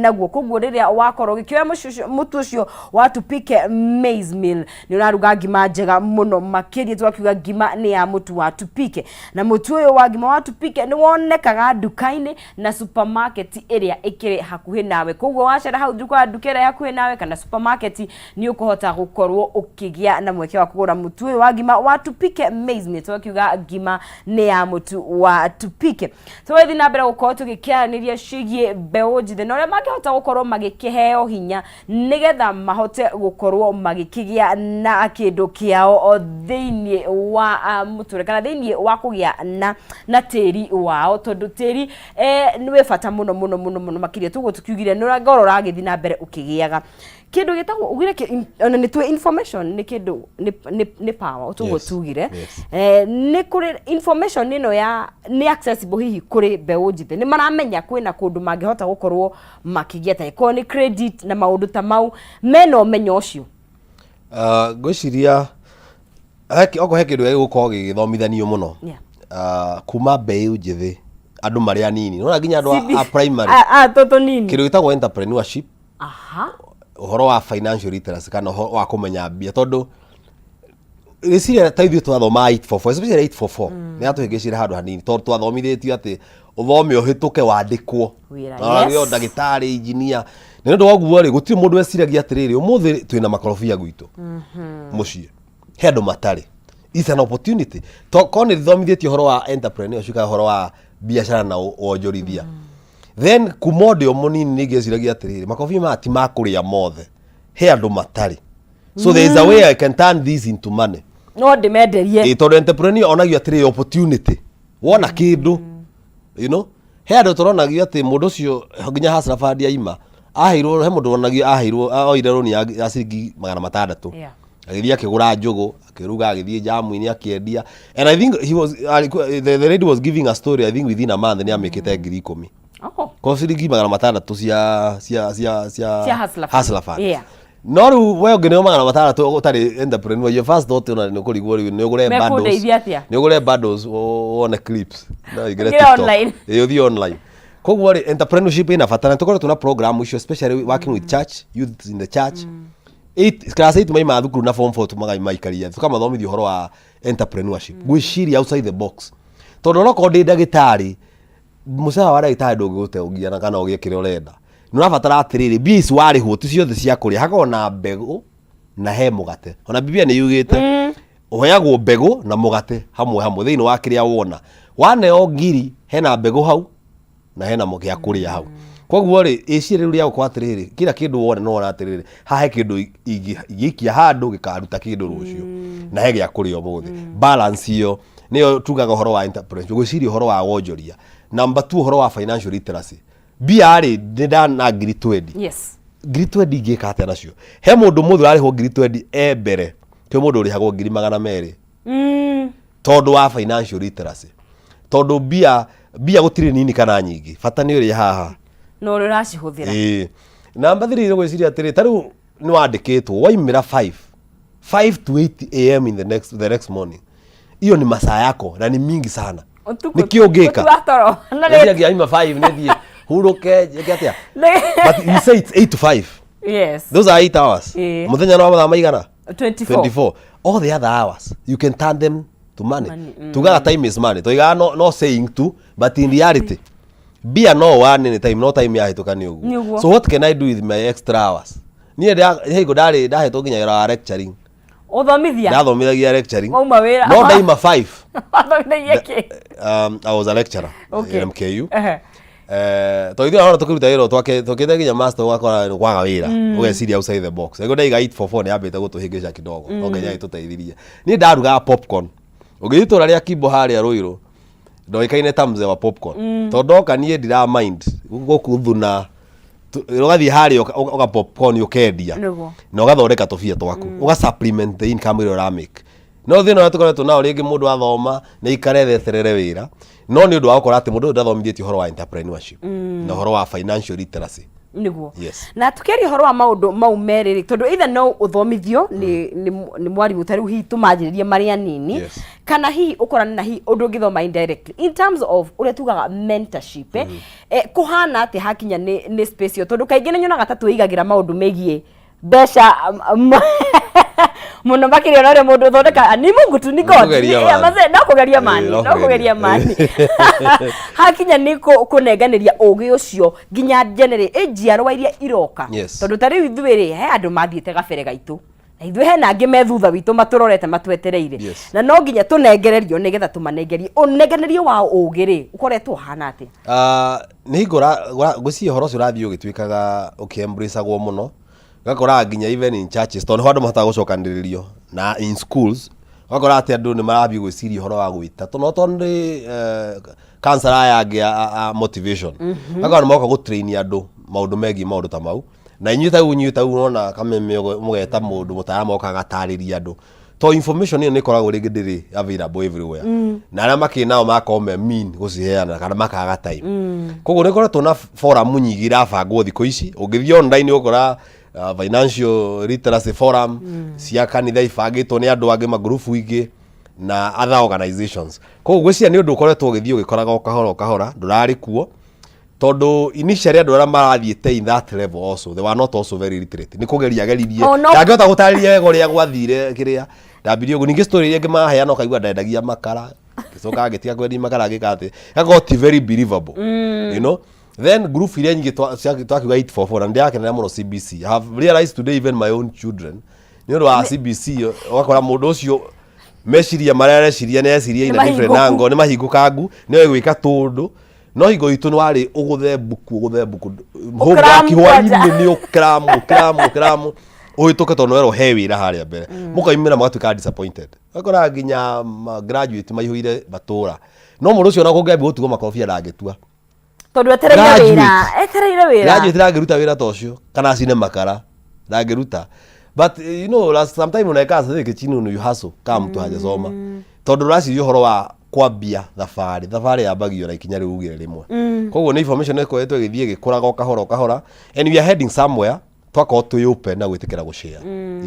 naguo. Koguo rĩrĩa wakorwo ũgĩkĩoya mũtu ũcio wa Tupike maize meal, nĩ ũraruga ngima njega mũno makĩria. Twakiuga ngima nĩ ya mũtu wa Tupike, na mũtu ũyũ wa ngima wa Tupike nĩ wonekaga nduka-inĩ na supermarket ĩrĩa ĩkĩrĩ hakuhĩ nawe. Koguo wacera hau nduka ĩrĩa ĩ hakuhĩ nawe kana supermarket, nĩ ũkũhota gũkorwo ũkĩgĩa na mweke wa kũgũra mũtu ũyũ wa ngima wa Tupike maize meal. Twakiuga ngima nĩ ya mũtu wa Tupike. Tũgĩthiĩ na mbere gũkorwo tũgĩkĩaranĩria ciĩgiĩ mbeũ njĩthĩ na ũrĩa mangĩhota gũkorwo magĩkĩheo hinya nĩgetha mahote gũkorwo magĩkĩgĩa na kĩndũ kĩao o thĩinĩ wa mũtũrĩre kana thĩinĩ wa kũgĩa na tĩri wao, tondũ tĩri nĩ wĩ bata mũno mũno mũno mũno makĩria. Tũguo tũkiugire nĩ ũrangorwo ũragĩthiĩ na mbere ũkĩgĩaga kĩndũ gĩtagwo ugire ona nĩ twĩ information nĩ kĩndũ nĩ power, tũguo tugire. Nĩ kũrĩ information ĩno ya nĩ accessible hihi kũrĩ mbeũ njĩthĩ? Nĩ maramenya kwĩna kũndũ mangĩhota gũkorwo makĩgĩa ta ĩkorwo nĩ credit na maũndũ ta mau, mena ũmenyo ũcio? Ngwĩciria okorwo he kĩndũ gĩgũkorwo gĩgĩthomithanio mũno kuma mbeũ njĩthĩ, andũ marĩ anini, nona nginya andũ a primary, tũtũ nini, kĩndũ gĩtagwo entrepreneurship, ũhoro wa financial literacy kana ũhoro wa kũmenya mbia, tondũ rĩciria ta ithuĩ twathomaga 844, especially 844 nĩ yatũhĩngĩcire handũ hanini, tondũ twathomithĩtio atĩ ũthome ũhĩtũke wandĩkwo Wĩra, Na wĩo ndagĩtarĩ, engineer. Nĩ ũndũ wa ũguo rĩ, gũtirĩ mũndũ weciragia atĩrĩrĩ, ũmũthĩ twĩna makorobia gwitũ mũciĩ, he andũ matarĩ. It's an opportunity. To korwo nĩ thomithĩtie ũhoro wa entrepreneurship kana ũhoro wa biacara na wonjorithia, then kuma o ndĩ o mũnini nĩ ngĩciragia atĩrĩrĩ, makorobia maya ti ma kũrĩa mothe, he andũ matarĩ, so there is a way I can turn this into money. No ndĩmenderie. Ĩ, tondũ entrepreneur onagio atĩrĩrĩ, opportunity wona kĩndũ, he andũ tũronagio atĩ mũndũ ũcio nginya Hustler Fund aima Aheirwo, he mũndũ wonagio aheirwo, oire rũni ya ciringi 600. Agĩthiĩ akĩgũra njũgũ, akĩruga, agĩthiĩ jamu-inĩ akĩendia. And I think he was, the lady was giving a story, I think within a month nĩ amĩkĩte 10,000. Ko ciringi 600 cia Cia Hustler Fund. Hustler Fund. No rĩu we ũngĩneo 600 ũtarĩ entrepreneur, your first thought ona nĩ ũkũrigwo rĩu nĩ ũgũre bundles. Mekũndeithia atĩa? Nĩ ũgũre bundles wone clips. No ũingĩre Ũingĩre TikTok. online. Ĩĩ, ũthiĩ online. Koguo rĩ, entrepreneurship ĩna bata na tũkoretwo na program icio, especially working with church, youth in the church. Eight, class 8 maima thukuru na form 4 tũmagaimaikaria tũkamathomithia ũhoro wa entrepreneurship, gwĩciria outside the box, tondũ onokorwo ndĩ ndagĩtarĩ, mũcara wa ndagĩtarĩ ndũngĩgũteithia na kana ũgĩe kĩrĩa ũrenda. Nĩ ũrabatara atĩrĩrĩ, mbia ici warĩhwo ti ciothe cia kũrĩa, hakoragwo na mbegũ na he mũgate. Ona Biblia nĩ yugĩte ũheagwo mbegũ na mũgate hamwe hamwe thĩinĩ wa kĩrĩa wona. Waneo ngiri, hena mbegũ hau na hena gĩa kũrĩa hau. Koguo rĩ, ĩciria rĩu rĩa gũkorwo atĩrĩrĩ, kila kĩndũ wona no wona atĩrĩrĩ, haha he kĩndũ ingĩikia handũ gĩkaruta kĩndũ rũciũ na he gĩa kũrĩa ũmũthĩ. Balance ĩyo nĩyo tugaga ũhoro wa entrepreneurship, gwĩciria ũhoro wa wonjoria. Number 2, ũhoro wa financial literacy. Mbia rĩ, nĩ ndana ngiri 20. Ngiri 20 ingĩka atĩa nacio? He mũndũ mũthĩ ũrarĩhwo ngiri 20 e mbere kwĩ mũndũ ũrĩhagwo ngiri 200 tondũ wa financial literacy, tondũ mbia gũtirĩ nini kana nyingĩ, bata nĩ ũrĩa haha Na ũrĩa ũracihũthĩra. Ĩĩ. Namba 3, nĩ gwĩciria atĩrĩ, ta rĩu nĩ wandĩkĩtwo waimĩra 5 to 8 am in the next morning, hiyo ni masaa yako na ni mingi sana. Ũtukũ- Nĩkĩ ũngĩka? ũtukũ wa toro. Na Ngwĩciria nginya aima 5 nĩthiĩ hurũke njĩke atĩa, but you say it's 8 to 5. Those are 8 hours. Mũthenya no mathaa maigana? 24. 24. All the other hours you can turn them to money. Money. Tugaga time is money, toigaga no saying tu, but in reality mbia no one any time, no time yahĩtũka nĩ Nĩ ũguo. ũguo. So what can I do with my extra hours? Niĩ hingo ndarĩ ndahetwo nginya wĩra wa lecturing. Ũthomithia. Ndathomithagia lecturing. Wauma wĩra. No ndaima 5. Wathomithagia kĩ? I was a lecturer in MKU. Tondũ ithuĩ ona tũkĩruta wĩra twake tũkĩte nginya master, ũgakora nĩ kwaga wĩra, ũgeciria outside the box. Nĩguo ndaiga 844 nĩ yambĩte gũtũhĩngĩca kidogo, no Ngai agĩtũteithirie. Niĩ ndarugaga popcorn. Ũngĩthiĩ itũũra rĩa Kimbo harĩa Rũirũ, ndoĩkaine ta mzee wa popcorn, tondũ ndoka niĩ ndira mind gũkuthuna, ũgathiĩ harĩa ũga popcorn ũkendia na ũgathondeka tũbia twaku, ũga supplement the income ĩrĩa ũramake. No thĩna ũrĩa tũkoretwo nao, rĩngĩ mũndũ athoma nĩ aikare etheterere wĩra, no nĩ ũndũ wa gũkora atĩ mũndũ ũyũ ndathomithĩtio ũhoro wa entrepreneurship na ũhoro wa financial literacy. Na tukiaria ũhoro wa maũndũ mau merĩ rĩ, tondũ either no ũthomithio nĩ mwarimũ, ta rĩu hihi tũmanjĩrĩrie marĩ anini, kana hihi ũkorane na hihi ũndũ ũngĩthoma indirectly in terms of ũrĩa tugaga mentorship, kũhana atĩ hakinya nĩ space ĩyo, tondũ kaingĩ nĩ nyonaga ta twĩigagĩra maũndũ megiĩ mbeca mũno makĩria na ũrĩa mũndũ ũthondeka ni Mungu tu, ni God. Kũgeria mani. Mazee, no kũgeria mani. No No kũgeria kũgeria. mani hakinya nĩ kũnenganĩria ũgĩ ũcio nginya ĩ njiarwa iria iroka. Tondũ ta rĩu ithuĩ rĩ, he andũ mathiĩte gabere gaitũ, na ithuĩ hena angĩ me thutha witũ matũrorete matwetereire. Na no nginya tũnengererio nĩgetha tũmanengerie. Ũnengererio wa ũgĩ rĩ, ũkoretwo ũhana atĩa? Ah, nĩ hingo ngwĩciria ũhoro ũcio ũrathiĩ ũgĩtuĩkaga ũkĩembraceagwo mũno, ũgakora nginya even in churches, tondũ nĩho andũ mahotaga gũcokanĩrĩrio, na in schools, ũgakora atĩ andũ nĩ marambia gwĩciria ũhoro wa gwĩta tondũ no tondũ nĩ counselor aya angĩ a motivation, ũgakora nĩ moka gũtrain andũ maũndũ megiĩ maũndũ ta mau. Na inyuĩ ta rĩu ũrona kameme ũguo, mũgeta mũndũ mũtaaramu oka agatarĩria andũ, to information ĩyo nĩ ĩkoragwo rĩngĩ ndĩrĩ available everywhere, na arĩa makĩrĩ nao magakorwo me mean gũciheana kana makaga time. Koguo nĩ koretwo na forum nyingĩ irabangwo thikũ ici. Ũngĩthiĩ online ũgũkora financial literacy forum cia kanitha ibangĩtwo nĩ andũ angĩ, magrupu ingĩ na other organizations. Koguo ngwĩciria nĩ ũndũ ũkoretwo ũgĩthiĩ ũgĩkoraga o kahora o kahora, ndũrarĩ kuo tondũ initially andũ arĩa marathiĩte in that level also, they were not also very literate. Nĩ kũgeria ageririe. Oh, no. Ndangĩhota gũtarĩria wega ũrĩa gwathire kĩrĩa ndambirie ũguo. Ningĩ story iria ingĩ maheana, ũkaigua ndendagia makara, ngĩcoka ngĩtiga kwendia makara, ngĩka atĩ gakorwo ti very believable. Then group iria nyingĩ twakiuga 844, na ndĩrakenera mũno CBC. I have realized today even my own children, nĩ ũndũ wa CBC, ũgakora mũndũ ũcio meciria marĩa areciria nĩ eciria in a different Nĩ angle, nĩ mahingũkangu, nĩ oĩ gwĩka tũndũ. No hingo itũ nĩ warĩ ũgũthe mbuku, ũgũthe mbuku, homework kwanja. hwainĩ nĩ ũkramũ ũkramũ ũkramũ ũhĩtũke, tondũ werwo he wĩra harĩa mbere. Mũkaumĩra mũgatuĩka disappointed. Ũgakora nginya graduate maihũire matũra, no mũndũ ũcio ona kũngĩambia gũtuo makorobia ndangĩtua. Tondũ etereire Graduate. wĩra, etereire wĩra. Graduate ndangĩruta wĩra ta ũcio kana acine makara, ndangĩruta. But you know, last sometime unaekaa sasa chini, you hustle kama mtu hajasoma, tondũ ũraciria ũhoro wa kwambia thabarĩ. Thabarĩ yambagio na ikinya rĩu ugire rĩmwe. Koguo nĩ information ĩkoretwo ĩgĩthiĩ ĩgĩkũraga o kahora o kahora, and we are heading somewhere twakorwo twĩ open na gwĩtĩkĩra gũshare.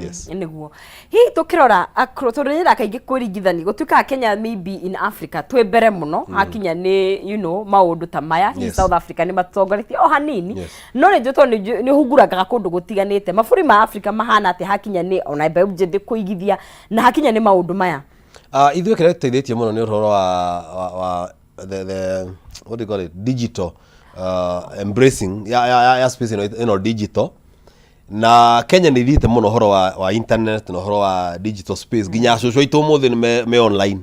Yes. Nĩguo hihi tũkĩrora tondũ nĩ kaingĩ kwĩringithania gũtuĩkaga Kenya maybe in Africa twĩ mbere mũno hakinya nĩ maũndũ ta maya. Hihi South Africa nĩ matongoretie o hanini. No nĩ njũĩ tondũ nĩ ũhungurangaga kũndũ gũtiganĩte, mabũrũri ma Africa mahana atĩa hakinya nĩ ona mbeũ njĩthĩ kũigithia na hakinya nĩ maũndũ maya? Ithuĩ kĩrĩa gĩtũteithĩtie mũno nĩ ũhoro wa the what do you call it, digital embracing ya space ĩno digital. Na Kenya nĩ ithiĩte mũno ũhoro wa internet na ũhoro wa digital space, nginya cũcũ aitũ ũmũthĩ nĩ me online.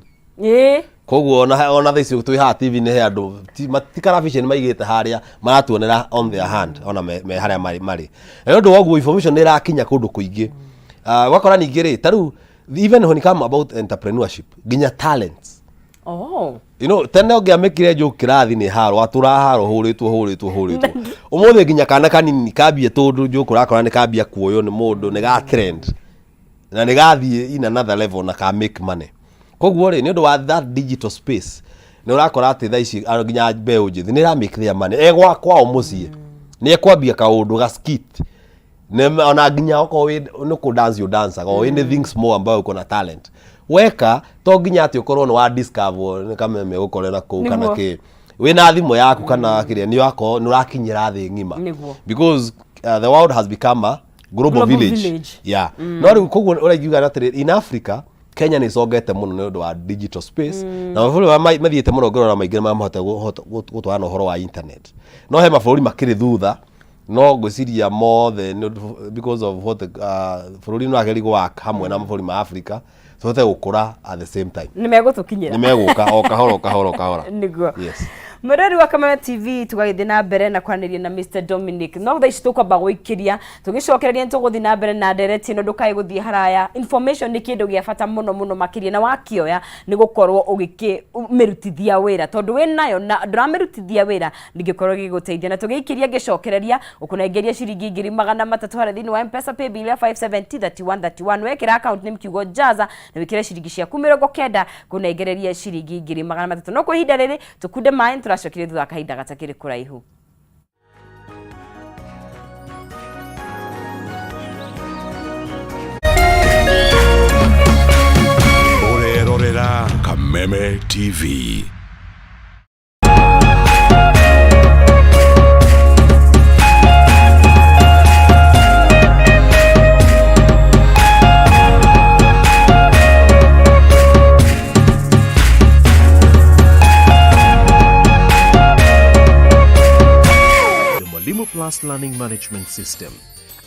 Koguo ona thaa ici twĩ haha TV nĩ he andũ ti karabiceni maigĩte harĩa maratuonera on their hand, ona me harĩa marĩ. Na nĩ ũndũ wa ũguo information nĩ ĩrakinya kũndũ kũingĩ. Ũgakora ningĩ rĩ, ta rĩu even when it come about entrepreneurship, nginya talents, tene ũngĩamĩkire njoke kĩrathi nĩ haro, watũra haro hũrĩtwo hũrĩtwo hũrĩtwo. Ũmũthĩ nginya kana kanini kambie tũndũ njoke ũrakora nĩ kambia kuoywo nĩ mũndũ, nĩ ga trend na nĩ gathiĩ in another level na ka make money. Koguo rĩ, nĩ ũndũ wa that digital space, nĩ ũrakora atĩ thaa ici nginya mbeũ njĩthĩ nĩ ĩra make their money e gwa kwao mũciĩ, nĩ ekwambia kaũndũ ga skit. Ona nginya okorwo wĩ nĩ kũ dance, you dance or anything small ambayo uko na talent weka, to nginya atĩ ũkorwo nĩ wa discover nĩ kameme gũkorera kũu kana kĩ wĩna thimũ yaku kana kĩrĩa nĩ wakorwo nĩ ũrakinyĩra thĩ ng'ima. Because the world has become a global Global village. Village. Yeah. No rĩu koguo ũraingiuga atĩrĩ, in Africa Kenya nĩ ĩcongete mũno nĩ ũndũ wa digital space, na mabũrũri marĩa mathiĩte mũno ngĩrora maingĩ nĩ mahota gũtwarana ũhoro wa internet, no he mabũrũri makĩrĩ thutha. No ngwĩciria mothe because of what bũrũri nĩ wagĩrĩirwo work hamwe na mabũrũri ma Africa tũhote gũkũra at the same time. Nĩ megũtũkinyĩra. Nĩ megũka o kahora o kahora o kahora. Nĩguo. Yes. Mwĩrori wa Kameme TV, tũgagĩthiĩ na mbere na kwaranĩria na Mr Dominic, no thaa ici tũkwamba gũikĩria, tũgĩcokereria nĩ tũgũthiĩ na mbere na ndereti ĩno. Ndũkae gũthiĩ haraya. Information nĩ kĩndũ gĩa bata mũno mũno makĩria, na wakĩoya nĩ gũkorwo ũgĩkĩmĩrutithia wĩra, tondũ wĩ nayo na ndũramĩrutithia wĩra ndingĩkorwo gĩgũteithia. Na tũgĩikĩria ngĩcokereria ũkũnengeria ciringi 300,000 harĩa thĩinĩ wa Mpesa paybill ya 570 31 31. Wekĩra account name kiugo Jaza na wĩkĩre ciringi ciaku 90, kũnengereria ciringi 300,000. No kwa ihinda rĩrĩ tũkunde maĩ, nĩtũracokeria thutha wa kahinda gatakĩrĩ kũraihu. Ũrerorera Kameme TV. The Mwalimu Plus Learning Management System,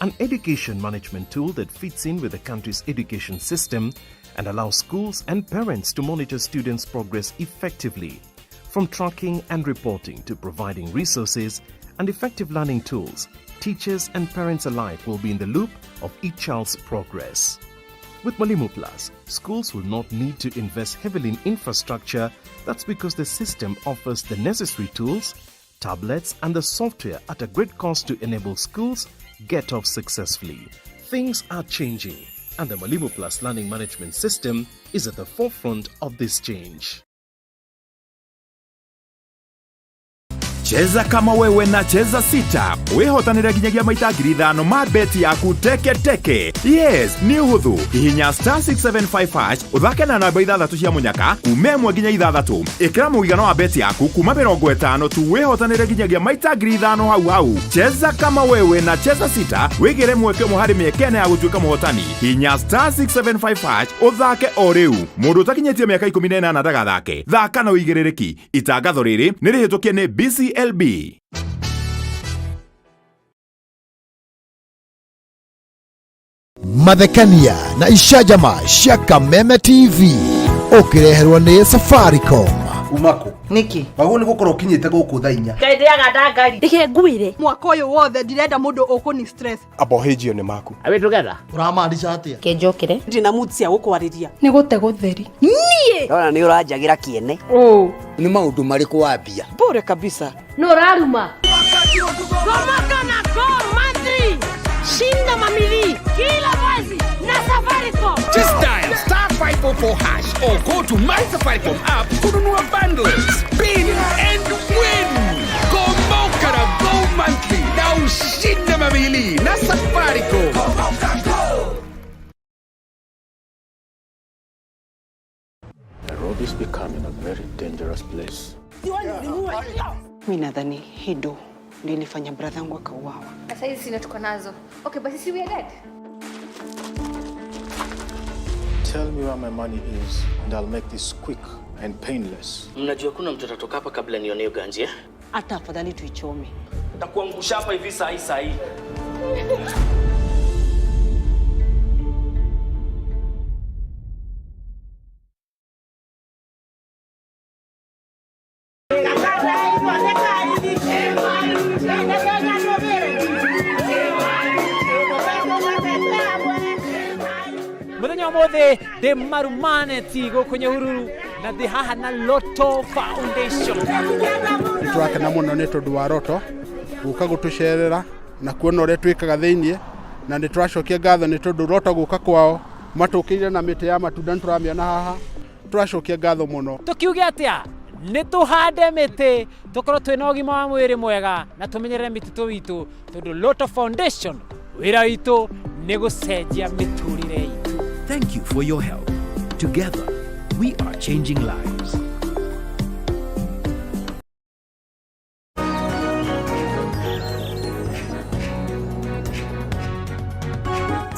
an education management tool that fits in with the country's education system and allows schools and parents to monitor students' progress effectively. From tracking and reporting to providing resources and effective learning tools, teachers and parents alike will be in the loop of each child's progress. With Mwalimu Plus, schools will not need to invest heavily in infrastructure. That's because the system offers the necessary tools, tablets, and the software at a great cost to enable schools get off successfully. Things are changing, and the Mwalimu Plus Learning Management System is at the forefront of this change. Cheza kama wewe na Cheza Sita wĩhotanĩre nginyagia maita 5,000 ma beti yaku teke teke. Yes, nĩ ũhũthũ. Hihinya star 675 hash, ũthake na namba ithathatũ cia mũnyaka kuma 1 nginya 6. Ĩkĩra mũigana wa beti yaku kuma 50 tu, wĩhotanĩre nginyagia maita 5,000 hau hau. Cheza kama wewe na Cheza Sita, wĩgĩre mweke ũmwe harĩ mĩeke 4 ya gũtuĩka mũhotani. Hihinya star 675 hash ũthake o rĩu. Mũndũ ũtakinyĩtie mĩaka 18 ndagathake. Thaka na ũigĩrĩrĩki. Itangatho rĩrĩ nĩ rĩhĩtũkie nĩ BCLB. Mathekania na icanjama cia Kameme TV ũkĩreherwo nĩ Safaricom. Uma kũ? Nĩkĩ? Wagwo nĩ gũkorwo ũkinyĩte gũkũ thaa 4. Ngai ndĩaga ndangari. Reke ngwĩre mwaka ũyũ wothe ndirenda mũndũ ũkũni stress. Abohĩjio nĩ maku. Are we together? Ũramaanisha atĩa? Kenjokere. Ndina mood cia gũkwarĩria. Nĩ gũte gũtheri. Niĩ. Ndona nĩ ũranjagĩra kĩene. Ũ. Nĩ maũndũ marĩkũ wambia? Bure kabisa. Nũ ũraruma? Gomoka na Go Monthly. Shinda mamili kila mwezi na Safaricom. Just dial star 544 hash or go to My Safaricom app kununua bundles, spin and win. Gomoka na Go Monthly na ushinde mamili na Safaricom. Nairobi is becoming a very dangerous place. Mi nadhani hii do ndio ilifanya brother yangu akauawa. Sasa hizi sina tuko nazo. Okay, basi si we are dead. Tell me where my money is and I'll make this quick and painless. Mnajua kuna mtu atatoka hapa kabla nione hiyo ganji eh? Hata afadhali tuichome. Nitakuangusha hapa hivi saa hii saa hii. Muthenya ũmũthĩ ndĩ Marumaneti gũkũ Nyahururu na ndĩ haha na Lotto Foundation. Nĩ tũrakena mũno nĩ tondũ wa Lotto gũka gũtũcerera na kuona ũrĩa twĩkaga thĩiniĩ, na nĩ tũracokia ngatho nĩ tondũ Lotto gũka kwao matũkĩire na mĩtĩ ya matunda nĩ tũramĩona haha, tũracokia ngatho mũno. Tũkiuge atĩa? Nĩ tũhande mĩtĩ tũkorwo twĩna ũgima wa mwĩrĩ mwega na tũmenyerere mĩtitũ witũ tondũ Lotto Foundation wĩra witũ nĩ gũcenjia mĩtũrĩre itũ. Thank you for your help. Together, we are changing lives.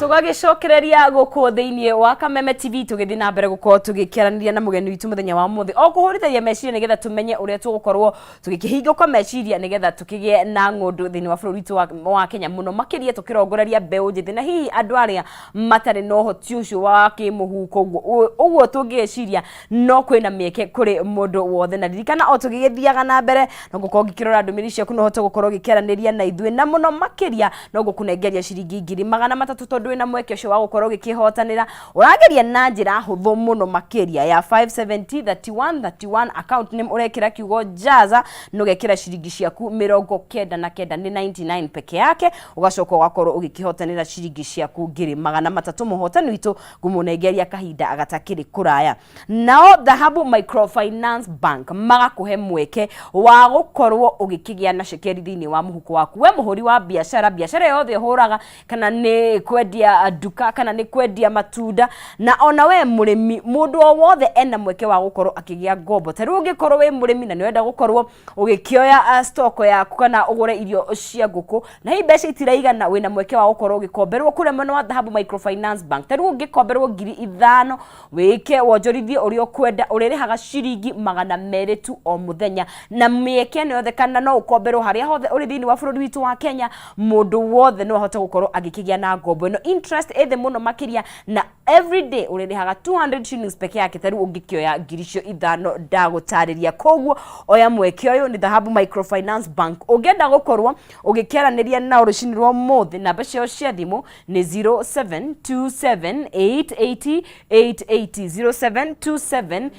Tũgagĩcokereria gũkũ thĩinĩ wa Kameme TV tũgĩthiĩ na mbere gũkorwo tũgĩkĩaranĩria na mũgeni witũ mũthenya wa ũmũthĩ o kũhũrithĩria meciria nĩgetha tũmenye ũrĩa tũgũkorwo tũgĩkĩhingũka meciria nĩgetha tũkĩgĩe na ng'ũndũ thĩinĩ wa bũrũri witũ wa Kenya mũno makĩria tũkĩrongoreria mbeũ njĩthĩ na hihi andũ arĩa matarĩ na ũhoti ũcio wa kĩmũhuko ũguo ũguo tũngĩciria no kwĩna mĩeke kũrĩ mũndũ wothe. Na ririkana o tũgĩgĩthiaga na mbere no gũkorwo ngĩkĩrora ndũmĩrĩri ciaku no ũhote gũkorwo ũgĩkĩaranĩria na ithuĩ na mũno makĩria no gũkũnengeria ciringi 300,000 tondũ wĩna mweke ũcio wa gũkorwo ũgĩkĩhotanĩra. Ũrageria na njĩra hũthũ mũno makĩria ya 570 31 31 account name ũrekĩra kiugo jaza na ũgekĩra ciringi ciaku 99 nĩ 99 peke yake, ũgacoka ũgakorwo ũgĩkĩhotanĩra ciringi ciaku 300,000. Mũhotani witũ ngũmũnengeria kahinda gatakĩrĩ kũraya. Nao Dhahabu Microfinance Bank magakũhe mweke wa gũkorwo ũgĩkĩgĩa na cekeri thĩinĩ wa mũhuko waku. We mũhũri wa biacara, biacara yothe ũhũraga, kana nĩ kwendia nduka kana nĩ kwendia matunda, na ona we mũrĩmi, mũndũ o wothe ena mweke wa gũkorwo akĩgĩa ngombo. Ta rĩu ũngĩkorwo wĩ mũrĩmi na nĩ ũrenda gũkorwo ũgĩkĩoya stock yaku kana ũgũre irio cia ngũkũ na hihi mbeca itiraigana, wĩna mweke wa gũkorwo ũgĩkomberwo kũrĩa mwena wa Dhahabu Microfinance Bank. Ta rĩu ũngĩkomberwo 5,000 wĩke wonjorithie ũrĩa ũkwenda, ũrĩrĩhaga ciringi 200 tu o mũthenya, na mĩeke ĩno yothe kana no ũkomberwo harĩa hothe ũrĩ thĩinĩ wa bũrũri witũ wa Kenya, mũndũ wothe no ahote gũkorwo agĩkĩgĩa na ngombo ĩno. Interest ĩthĩ mũno makĩria na everyday ũrĩrĩhaga 200 shillings peke yake. Ta rĩu ũngĩkĩoya 5,000 ndagũtarĩria. Koguo oya mweke ũyũ, nĩ Dhahabu Microfinance Bank. Ũngĩenda gũkorwo ũgĩkĩaranĩria nao rũcinĩ rwa ũmũthĩ, namba ciao cia thimũ nĩ 072788 880, 0727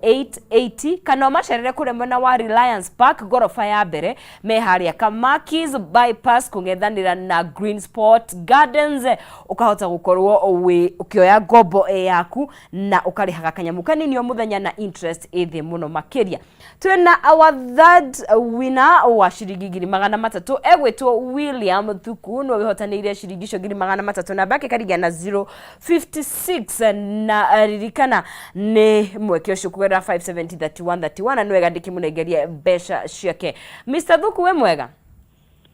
880 kana ũmacerere kũrĩa mwena wa Reliance Park goroba ya mbere me harĩa Kamakis bypass kũng'ethanĩra na Green Sport Gardens, ũkahota gũkorwo wĩ ũkĩoya ngombo yaku na ũkarĩhaga kanyamũ kanini o mũthenya na interest ĩthĩ mũno makĩria. Twĩna our third winner wa ciringi 300,000 egwĩtwo William Thuku, nĩwe wĩhotanĩire ciringi icio 300,000, namba yake ĩkaringana na 056 na ririkana nĩ mweke ũcio kũgerera 570 31 31 na nĩ wega ndĩkĩmũnengerie mbeca ciake. Mr Thuku, wĩ mwega?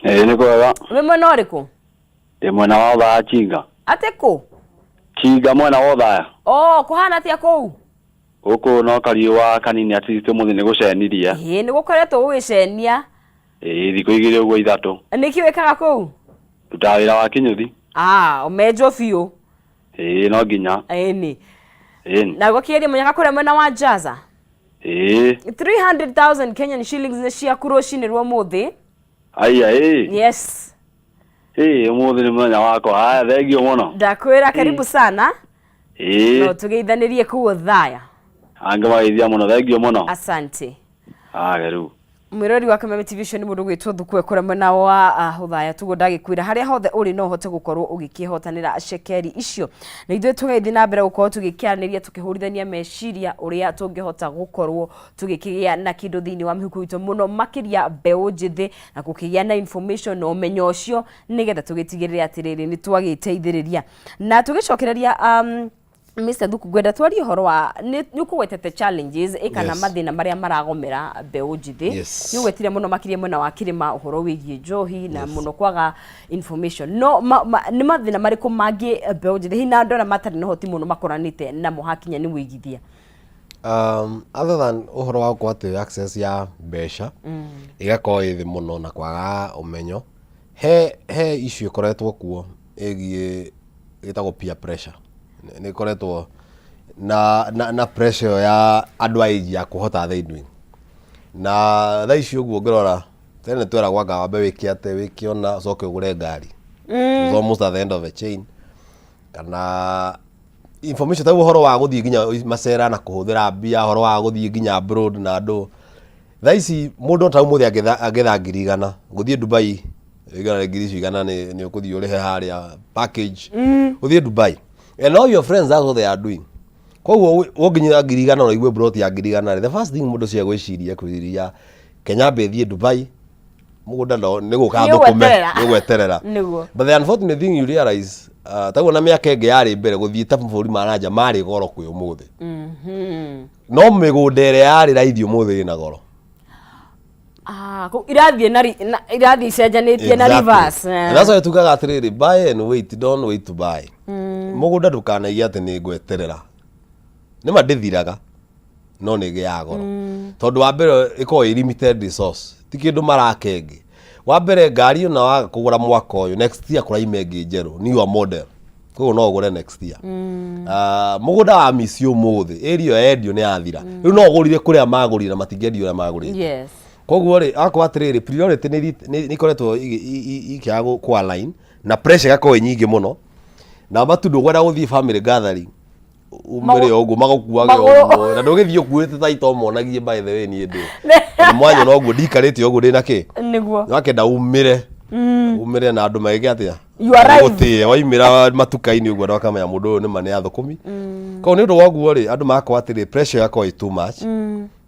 Ĩĩ nĩ kwega. Wĩ mwena ũrĩkũ? Ndĩ mwena wa Othaya Chinga. Atĩ kũ? Chinga mwena wa Othaya. Oh, kũhana atĩa kũu? Gũkũ no kariũa kanini at least ũmũthĩ nĩ gũcenirie. Ĩĩ nĩ gũkoretwo gũgĩcenia. Ĩĩ thikũ 2 ũguo 3. Nĩkĩ wĩkaga kũu? Ndutaga wĩra wa kĩnyũthi. Ah, ũmenjwo biũ. Ĩĩ no nginya. Ĩni. Ĩni. Na gwakĩgeria mũnyaka kũrĩa mwena wa Jaza? Ĩĩ. 300,000 Kenyan shillings nĩ ciaku rũcinĩ rwa ũmũthĩ. Aya ĩĩ. Yes. Ĩĩ ũmũthĩ nĩ mũthenya wakwa. Haya thengio mũno. Ndakwĩra karibu sana. Ĩĩ. No tũgeithanĩrie kũu Othaya. Angĩ mageithia mũno thengio mũno. Asante. Haya rĩu. Mwĩrori wa Kameme TV ũcio nĩ mũndũ gwĩtwo Thukue kũrĩa mwena wa Othaya tuguo ndagĩkwĩra harĩa hothe ũrĩ no ũhote gũkorwo ũgĩkĩhotanĩra cekeri icio na ithuĩ tũgĩthiĩ na mbere gũkorwo tũgĩkĩaranĩria tũkĩhũrithania meciria ũrĩa tũngĩhota gũkorwo tũgĩkĩgĩa na kĩndũ thĩinĩ wa mĩhuko itũ mũno makĩria mbeũ njĩthĩ na gũkĩgĩa na information na ũmenyo ũcio nĩgetha tũgĩtigĩrĩre atĩrĩrĩ nĩ twagĩteithĩrĩria na tũgĩcokereria Mr. Thuku ngwenda twarie ũhoro wa nĩ nĩ ũkũgwetete challenges ĩ kana Yes. mathĩna marĩa maragomera mbeũ njĩthĩ. Yes. Nĩ ũgwetire mũno makĩria mwena wa kĩrĩma ũhoro wĩgiĩ njohi na mũno kwaga information. No ma, ma, nĩ mathĩna marĩkũ mangĩ mbeũ njĩthĩ hihi na andũ arĩa matarĩ na ũhoti mũno makoranĩte namo hakinya nĩ wĩigithia? Other than ũhoro wa gũkorwo atĩ access ya mbeca ĩgakorwo ĩ thĩ mũno na kwaga ũmenyo, he issue ĩkoretwo kuo ĩgiĩ ĩtagwo peer pressure. Nĩ ĩkoretwo na pressure ĩyo ya andũ a age ya kũhota they doing. Na thaa ici ũguo ũngĩrora, tene nĩ tweragwo anga wambe wĩke atĩ, wĩke ũna, ũcoke ũgũre ngari. It's almost at the end of the chain. Kana information ta rĩu ũhoro wa gũthiĩ nginya macera na kũhũthĩra mbia, ũhoro wa gũthiĩ nginya abroad na andũ. Thaa ici mũndũ ta ũmũthĩ angĩetha 100,000, gũthiĩ Dubai, igana ngiri icio igana nĩ ũkũthiĩ ũrĩhe harĩa package, ũthiĩ Dubai. And all your friends, that's what they are doing. Koguo ũngĩnyita 100,000 na ũigue plot ya 100,000 rĩ, the first thing mũndũ ũcio egwĩciria ekwĩciria Kenya ambe thiĩ Dubai, mũgũnda no nĩ gũka Nĩ thũkũme, ũgweterera. nĩ ũgweterera. Nĩguo. But the unfortunate thing you realize, taguo na mĩaka ĩngĩ yarĩ mbere gũthiĩ ta mabũrũri ma nanja marĩ goro kwĩ ũmũthĩ. No mĩgũnda ĩrĩa yarĩ raithi ũmũthĩ ĩna goro. Ah, irathiĩ na irathiĩ icenjanĩtie na reverse. And that's why tugaga atĩrĩrĩ, buy and wait, don't wait to buy. Mũgũnda ndũkanaige atĩ nĩ ngweterera. Nĩ ma ndĩthiraga, no nĩ ĩgĩaga goro. Tondũ wa mbere ĩkoragwo ĩ limited resource, ti kĩndũ maraka ĩngĩ. Wa mbere ngari ona waga kũgũra mwaka ũyũ, next year kũraima ĩngĩ njerũ, newer model. Koguo no ũgũre next year. Mũgũnda wa miss ũmũthĩ, area ĩyo yendio nĩ yathira. Rĩu no ũgũrire kũrĩa magũrire na matingĩendia ũrĩa magũrĩte. Koguo rĩ, akorwo atĩrĩrĩ, priority nĩ ikoretwo ikĩaga kũ align na pressure ĩgakorwo ĩ nyingĩ mũno. Na matu ndũkwenda gũthiĩ family gathering umĩre ũguo magũkuage ũguo na ndũgĩthiĩ ũkuĩte ta ito monagie by the way niĩ ndĩ Tondũ mwanyona ũguo ndikarĩte ũguo ndĩ na kĩ Nĩguo. wakenda umĩre umĩre na andũ magĩke atĩa You arrive. gũtĩe waimĩra matuka-inĩ ũguo andũ makamenya mũndũ ũyũ nĩma nĩ athũkũmi. Koguo nĩ ũndũ wa ũguo rĩ, andũ magakorwo atĩrĩ pressure ĩgakorwo ĩ too much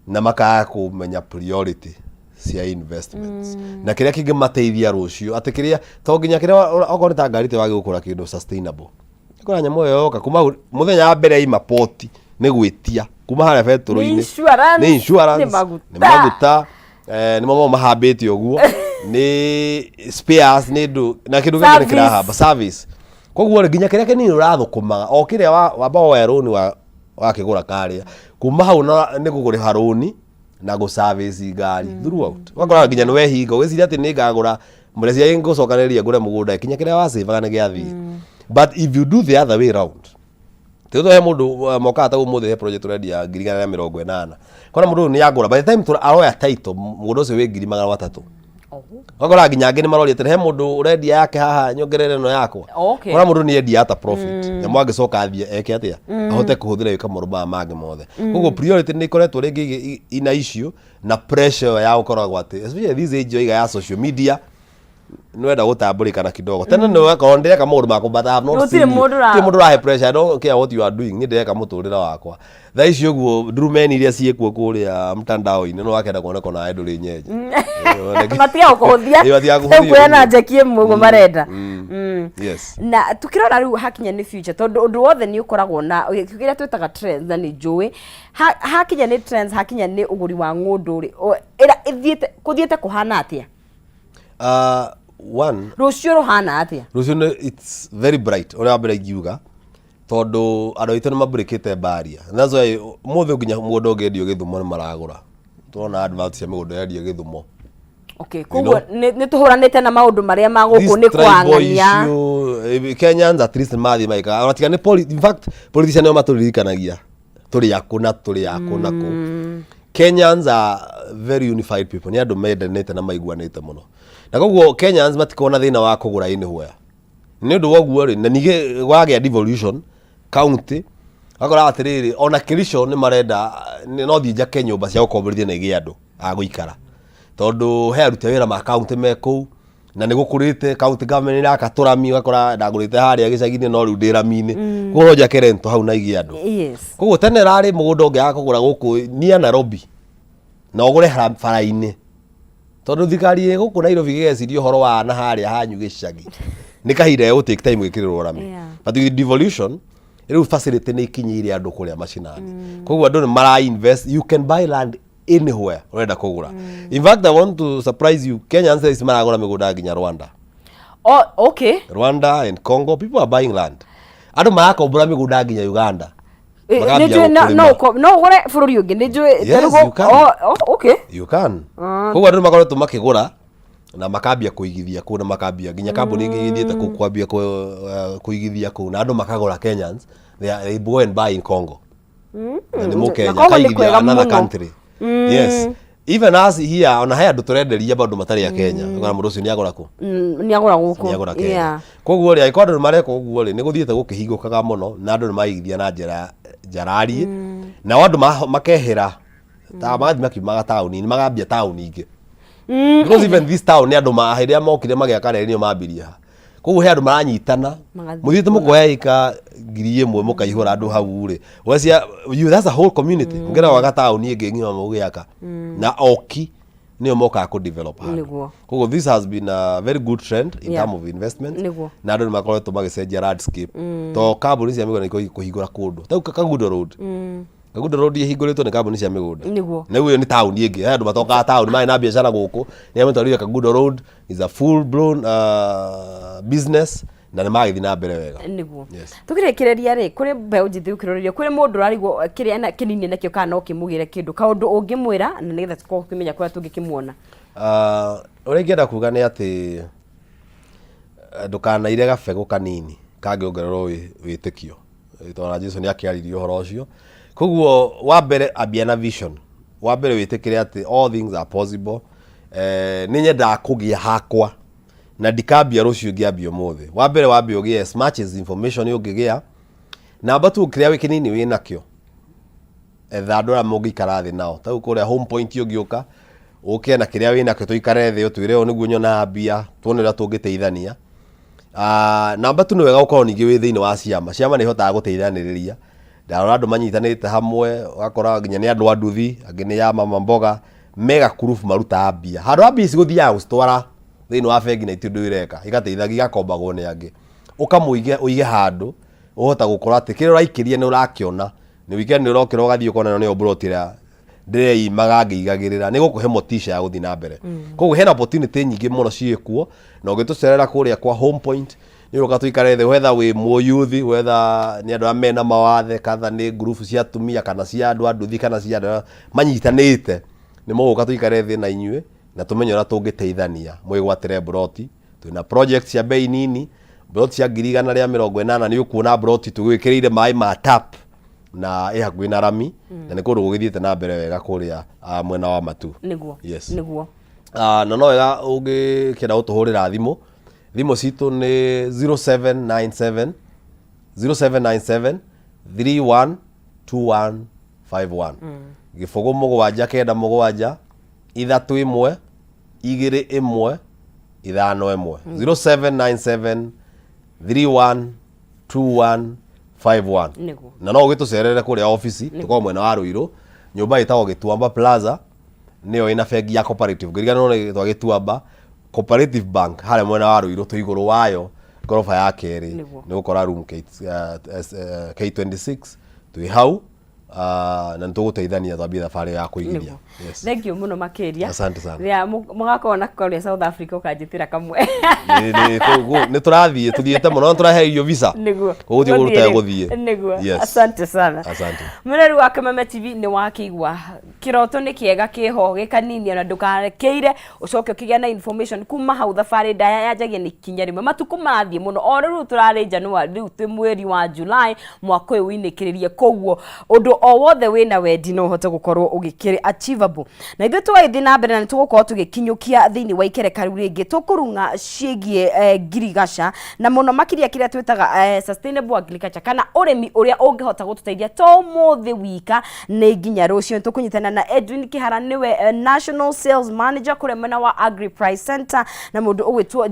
na makaga kũmenya priority cia investments na kĩrĩa kĩngĩmateithia rũciũ, atĩ kĩrĩa to nginya kĩrĩa okorwo nĩ ta ngari wagĩ gũkũra kĩndũ sustainable. Kũra nyamũ ĩyo yoka kuma mũthenya wa mbere yaima poti nĩ gwĩtia kuma harĩa betũrũ-inĩ. Nĩ insurance, nĩ insurance, nĩ maguta. Nĩ maguta, nĩ mo mahambĩte ũguo, nĩ spares, nĩ ndũ na kĩndũ gĩkĩ nĩ Service. kĩrahamba service. Koguo rĩ, nginya kĩrĩa kĩnini ũrathũkũmaga o kĩrĩa wamba woya rũni wakĩgũra karĩa, kuma hau nĩ gũkũrĩha rũni na gũ service ngari throughout. Ũgakora nginya nĩ wehinga ũgĩciria atĩ nĩ ngagũra mũreciria ngũcokanĩrĩria ngũre mũgũnda, kinya kĩrĩa wacabaga nĩ gĩathiĩ. But if you do the other way round, tũtũ he mũndũ mokaga ta ũmũthĩ he project tũrendia 180,000, kona mũndũ ũyũ nĩ agũra, by the time aroya title mũgũnda ũcio wĩ 300,000. Ũgakora nginya angĩ nĩ maroria atĩrĩ, he mũndũ ũrendia yake haha nyongerere ĩno yakwa. Kona mũndũ nĩ endia ata profit, nyamũ angĩcoka athiĩ eke atĩa ahote kũhũthĩra gwĩka maũndũ maya mangĩ mothe. Koguo priority nĩ ikoretwo rĩngĩ ina issue na pressure ĩyo ya gũkoragwo atĩ especially this age yoiga ya social media nĩwenda gũtambũrĩkana kidogo. Tene nĩ wakorwo ndĩreka maũndũ makwa, but I have not Gũtirĩ seen you. mũndũ Gũtirĩ mũndũ ũrahe pressure. I don't care what you are doing, niĩ ndĩreka mũtũrĩre wakwa. Thaa ici ũguo ndurumeni iria ciĩkuo kũrĩa mtandao-inĩ no wakenda kuoneka onawe ndũrĩ nyenje. Matiga gũkũhũthia. Ĩĩ, matiga gũkũhũthia Kuoya na ũguo. njeki ĩmwe ũguo marenda. Na tukirora rĩu hakinya nĩ future, tondũ ũndũ wothe nĩ ũkoragwo na kĩrĩa twĩtaga trends, na nĩ njũĩ hakinya nĩ trends, hakinya nĩ ũgũri wa ng'ũndũ rĩ, ĩthiĩte kũthiĩte kũhana atĩa? One, rũciũ rũhana atĩa? Rũciũ nĩ it's very bright. Ũrĩa wa mbere ingiuga, tondũ andũ aitũ nĩ mabreakĩte barrier. And that's why ũmũthĩ nginya mũgũnda ũngĩendio Gĩthumo nĩ maragũra. Tũrona advert cia mĩgũnda yendio Gĩthumo. Okay, koguo nĩ tũhũranĩte na maũndũ marĩa ma gũkũ This nĩ tribal kwang'ania. issue, Kenyans at least mathiĩ magĩkaga ona tiga nĩ in fact politician nĩo matũririkanagia tũrĩ akũ na tũrĩ akũ na kũ. Kenyans are very unified people, nĩ andũ mendanĩte na maiguanĩte mũno, na koguo Kenyans matikoragwo na thĩna wa kũgũra anywhere. Nĩ ũndũ wa ũguo rĩ, na ningĩ wagĩa devolution county, ũgakora atĩrĩrĩ, ona Kericho nĩ marenda no thiĩ njake nyũmba cia gũkomborithia na igĩe andũ a gũikara, tondũ he aruti a wĩra ma county me kũu na nĩ gũkũrĩte. County government nĩ ĩraka tũrami, ũgakora ndagũrĩte harĩa gĩcagi-inĩ no rĩu ndĩ rami-inĩ, koguo no njake rental hau na igĩe andũ. Koguo tene rarĩ mũgũnda ũngĩaga kũgũra gũkũ nia Nairobi na ũgũre bara-inĩ, tondũ thirikari ĩ gũkũ Nairobi ĩgeciria ũhoro wa na harĩa hanyu gĩcagi nĩ kahinda gegũ take time gwĩkĩrĩrwo rami. But with devolution rĩu facility nĩ ikinyĩire andũ kũrĩa macinani, koguo andũ nĩ mara invest. You can buy land anywhere ũrenda kũgũra. In fact, I want to surprise you, Kenyans thaa ici maragũra mĩgũnda nginya Rwanda. Oh, okay. Rwanda and Congo, people are buying land. Andũ marakombora mĩgũnda nginya Uganda. Makambia Nĩ njũĩ gũkũrĩma. No ũgũre bũrũri ũngĩ, nĩ njũĩ. Yes, you can. Oh, okay. You can. Koguo andũ nĩ makoretwo makĩgũra na makambia kũigithia kũu, na makambia nginya kambuni ingĩ ithiĩte kũu kwambia kũigithia kũu, na andũ makagũra. Kenyans, they go and buy in Congo na nĩ mũkenya Na Congo nĩ akaigithia kwega another mũno. country. Yes, even us here, ona he andũ tũrenderia bandũ matarĩ a Kenya. Ũkona mũndũ ũcio nĩ agũra kũ? Nĩ agũra gũkũ. Nĩ agũra Kenya. Koguo rĩ, angĩkorwo andũ nĩ mareka ũguo rĩ, nĩ gũthiĩte gũkĩhingũkaga mũno na andũ nĩ maigithia na njĩra njarariĩ, nao andũ makehera ta magathiĩ makiumaga taũni-inĩ, magambia taũni ingĩ, because even this town nĩ andũ ma hĩndĩ ĩrĩa mokire magĩaka reri nĩo mambirie haha. Koguo he andũ maranyitana. Magathiĩ. Mũthiĩte mũkoya ĩka 1000 mũkaihũra andũ hau rĩ, wecia you, that's a whole community. Mũngĩenda gwaka taũni ĩngĩ ng'ima mũgĩaka na oki nĩo mokaga kũ develop handũ. Koguo this has been a very good trend in term of investment, na andũ nĩ makoretwo magĩcenjia landscape, to kambuni cia mĩgũnda nĩ kũhingũra kũndũ ta rĩu Kagundo Road. Kagundo Road ĩhingũrĩtwo nĩ kambuni cia mĩgũnda. Na rĩu ĩyo nĩ taũni ĩngĩ. He andũ matokaga taũni marĩ na biacara gũkũ, nĩ amatwarire Kagundo Road is a full blown business na nĩ magĩthiĩ na mbere wega. Nĩguo. Yes. Tũkĩrĩkĩrĩria rĩ, kũrĩ mbeũ njĩthĩ ũkĩrorĩrio, kũrĩ mũndũ ũrarigwo kĩrĩa ena kĩnini nakĩo kana no kĩmũgĩre kĩndũ, kaũndũ ũngĩmwĩra na nĩgetha tũkorwo tũkĩmenya kũrĩa tũngĩkĩmuona? Ũrĩa ingĩenda kuga nĩ atĩ ndũkanaire gabegũ kanini kangĩongererwo wĩtĩkio. Tondũ ona Jesu nĩ akĩaririe ũhoro ũcio. Koguo wa mbere ambia na vision. Wa mbere wĩtĩkĩre atĩ all things are possible. Nĩ nyendaga kũgĩa hakwa na ndikambia rũciũ, ngĩambia ũmũthĩ. Wa mbere wambe ũgĩe as much as information ũngĩgĩa. Namba tu kĩrĩa wĩ kĩnini wĩ nakĩo, etha andũ arĩa mũngĩikara thĩ nao. Ta rĩu kũrĩa Home Point, ũngĩũka ũke na kĩrĩa wĩ nakĩo, tũikare thĩ, ũtwĩre ũũ nĩguo nyonaga mbia, tuone ũrĩa tũngĩteithania. Namba tu nĩ wega gũkorwo ningĩ wĩ thĩinĩ wa ciama. Ciama nĩ ihotaga gũteithanĩrĩria. Ndarora andũ manyitanĩte hamwe, ũgakora nginya nĩ andũ a nduthi, angĩ nĩ ya mama mboga, mega group marutaga mbia. Handũ ha mbia ici gũthiaga gũcitwara thĩinĩ wa bengi na itirĩ ũndũ ireka, igateithagia igakombagwo nĩ angĩ. Ũkamũige ũige handũ ũhota gũkorwo atĩ kĩrĩa ũraikĩria nĩ ũrakĩona. Nĩ weekend nĩ ũrokĩra ũgathiĩ ũkona ĩno nĩyo mburoti ĩrĩa ndĩreimaga ngĩigagĩrĩra, nĩ gũkũhe motisha ya gũthiĩ na mbere. Koguo hena opportunity nyingĩ mũno ciĩkuo, na ũngĩtũcerera kũrĩa kwa Home Point nĩ ũroka tũikare thĩ, whether wĩ mũyuthi, whether nĩ andũ arĩa mena mawathe, kana nĩ ngurubu cia atumia, kana cia andũ a nduthi, kana cia andũ arĩa manyitanĩte, nĩ mũgũka tũikare thĩ na inyuĩ na tũmenye ũrĩa tũngĩteithania mwĩgwatĩre mburoti. Twĩna project cia bei nini, mburoti cia 180,000, nĩ ũkuona mburoti tũgwĩkĩrĩire maĩ ma tap na ĩ hakuhĩ na rami, na nĩ kũndũ gũgĩthiĩte na mbere wega kũrĩa mwena wa Matu. Yes. Na no wega ũngĩkĩenda gũtũhũrĩra thimũ, thimũ citũ nĩ 0797 0797 312151, 0 7 9 3 1 2 1 5 1, 0797 312151. Na no ũgĩtũcerere kũrĩa obici. Tũkoragwo mwena wa Ruiru, nyũmba ĩtagwo Gĩtuamba Plaza, nĩyo ĩna bengi ya Cooperative. Ngĩriganĩrwo nĩ ĩtwa Gĩtuamba Cooperative Bank harĩa mwena wa Ruiru, twĩ igũrũ wayo ngoroba ya kerĩ. Nĩ gũkora room K26, twĩ hau na nĩ tũgũteithania twambie thabarĩ ya kũigithia. Yes. Thank you mũno makĩria. Asante sana. Rĩrĩa mũgakorwo na kũrĩa South Africa ũkanjĩtĩra kamwe. Nĩ tũrathiĩ, tũthiĩte mũno na tũraheio visa. Koguo gũtirĩ kũndũ tũtegũthiĩ. Nĩguo. Yes. Asante sana. Asante. Mũrori wa Kameme TV, nĩ wakĩigua kĩroto nĩ kĩega kĩho gĩkanini, ona ndũkarekeire ũcoke ũkĩgĩa na information kuma hau. Thabarĩ ndaya yanjagia nĩ ikinya rĩmwe. Matukũ marathiĩ mũno, o rĩu tũrarĩ January, rĩu twĩ mweri wa July, mwaka ũyũ ũinĩkĩrĩrie. Koguo ũndũ O wothe wĩna wendi no ũhote gũkorwo ũgĩkĩrĩ achievable. Na ithuĩ tũgagĩthiĩ na mbere na nĩ tũgũkorwo tũgĩkinyũkia thĩinĩ wa ikereka rĩu rĩngĩ tũkũrung'a ciĩgiĩ ngirigaca na mũno makĩria kĩrĩa twĩtaga sustainable agriculture, kana ũrĩmi ũrĩa ũngĩhota gũtũteithia to ũmũthĩ wika, nĩ nginya rũciũ. Tũkũnyitana na Edwin Kĩhara, nĩwe national sales manager kũrĩa mwena wa Agri Price Center, na mũndũ ũgwĩtwo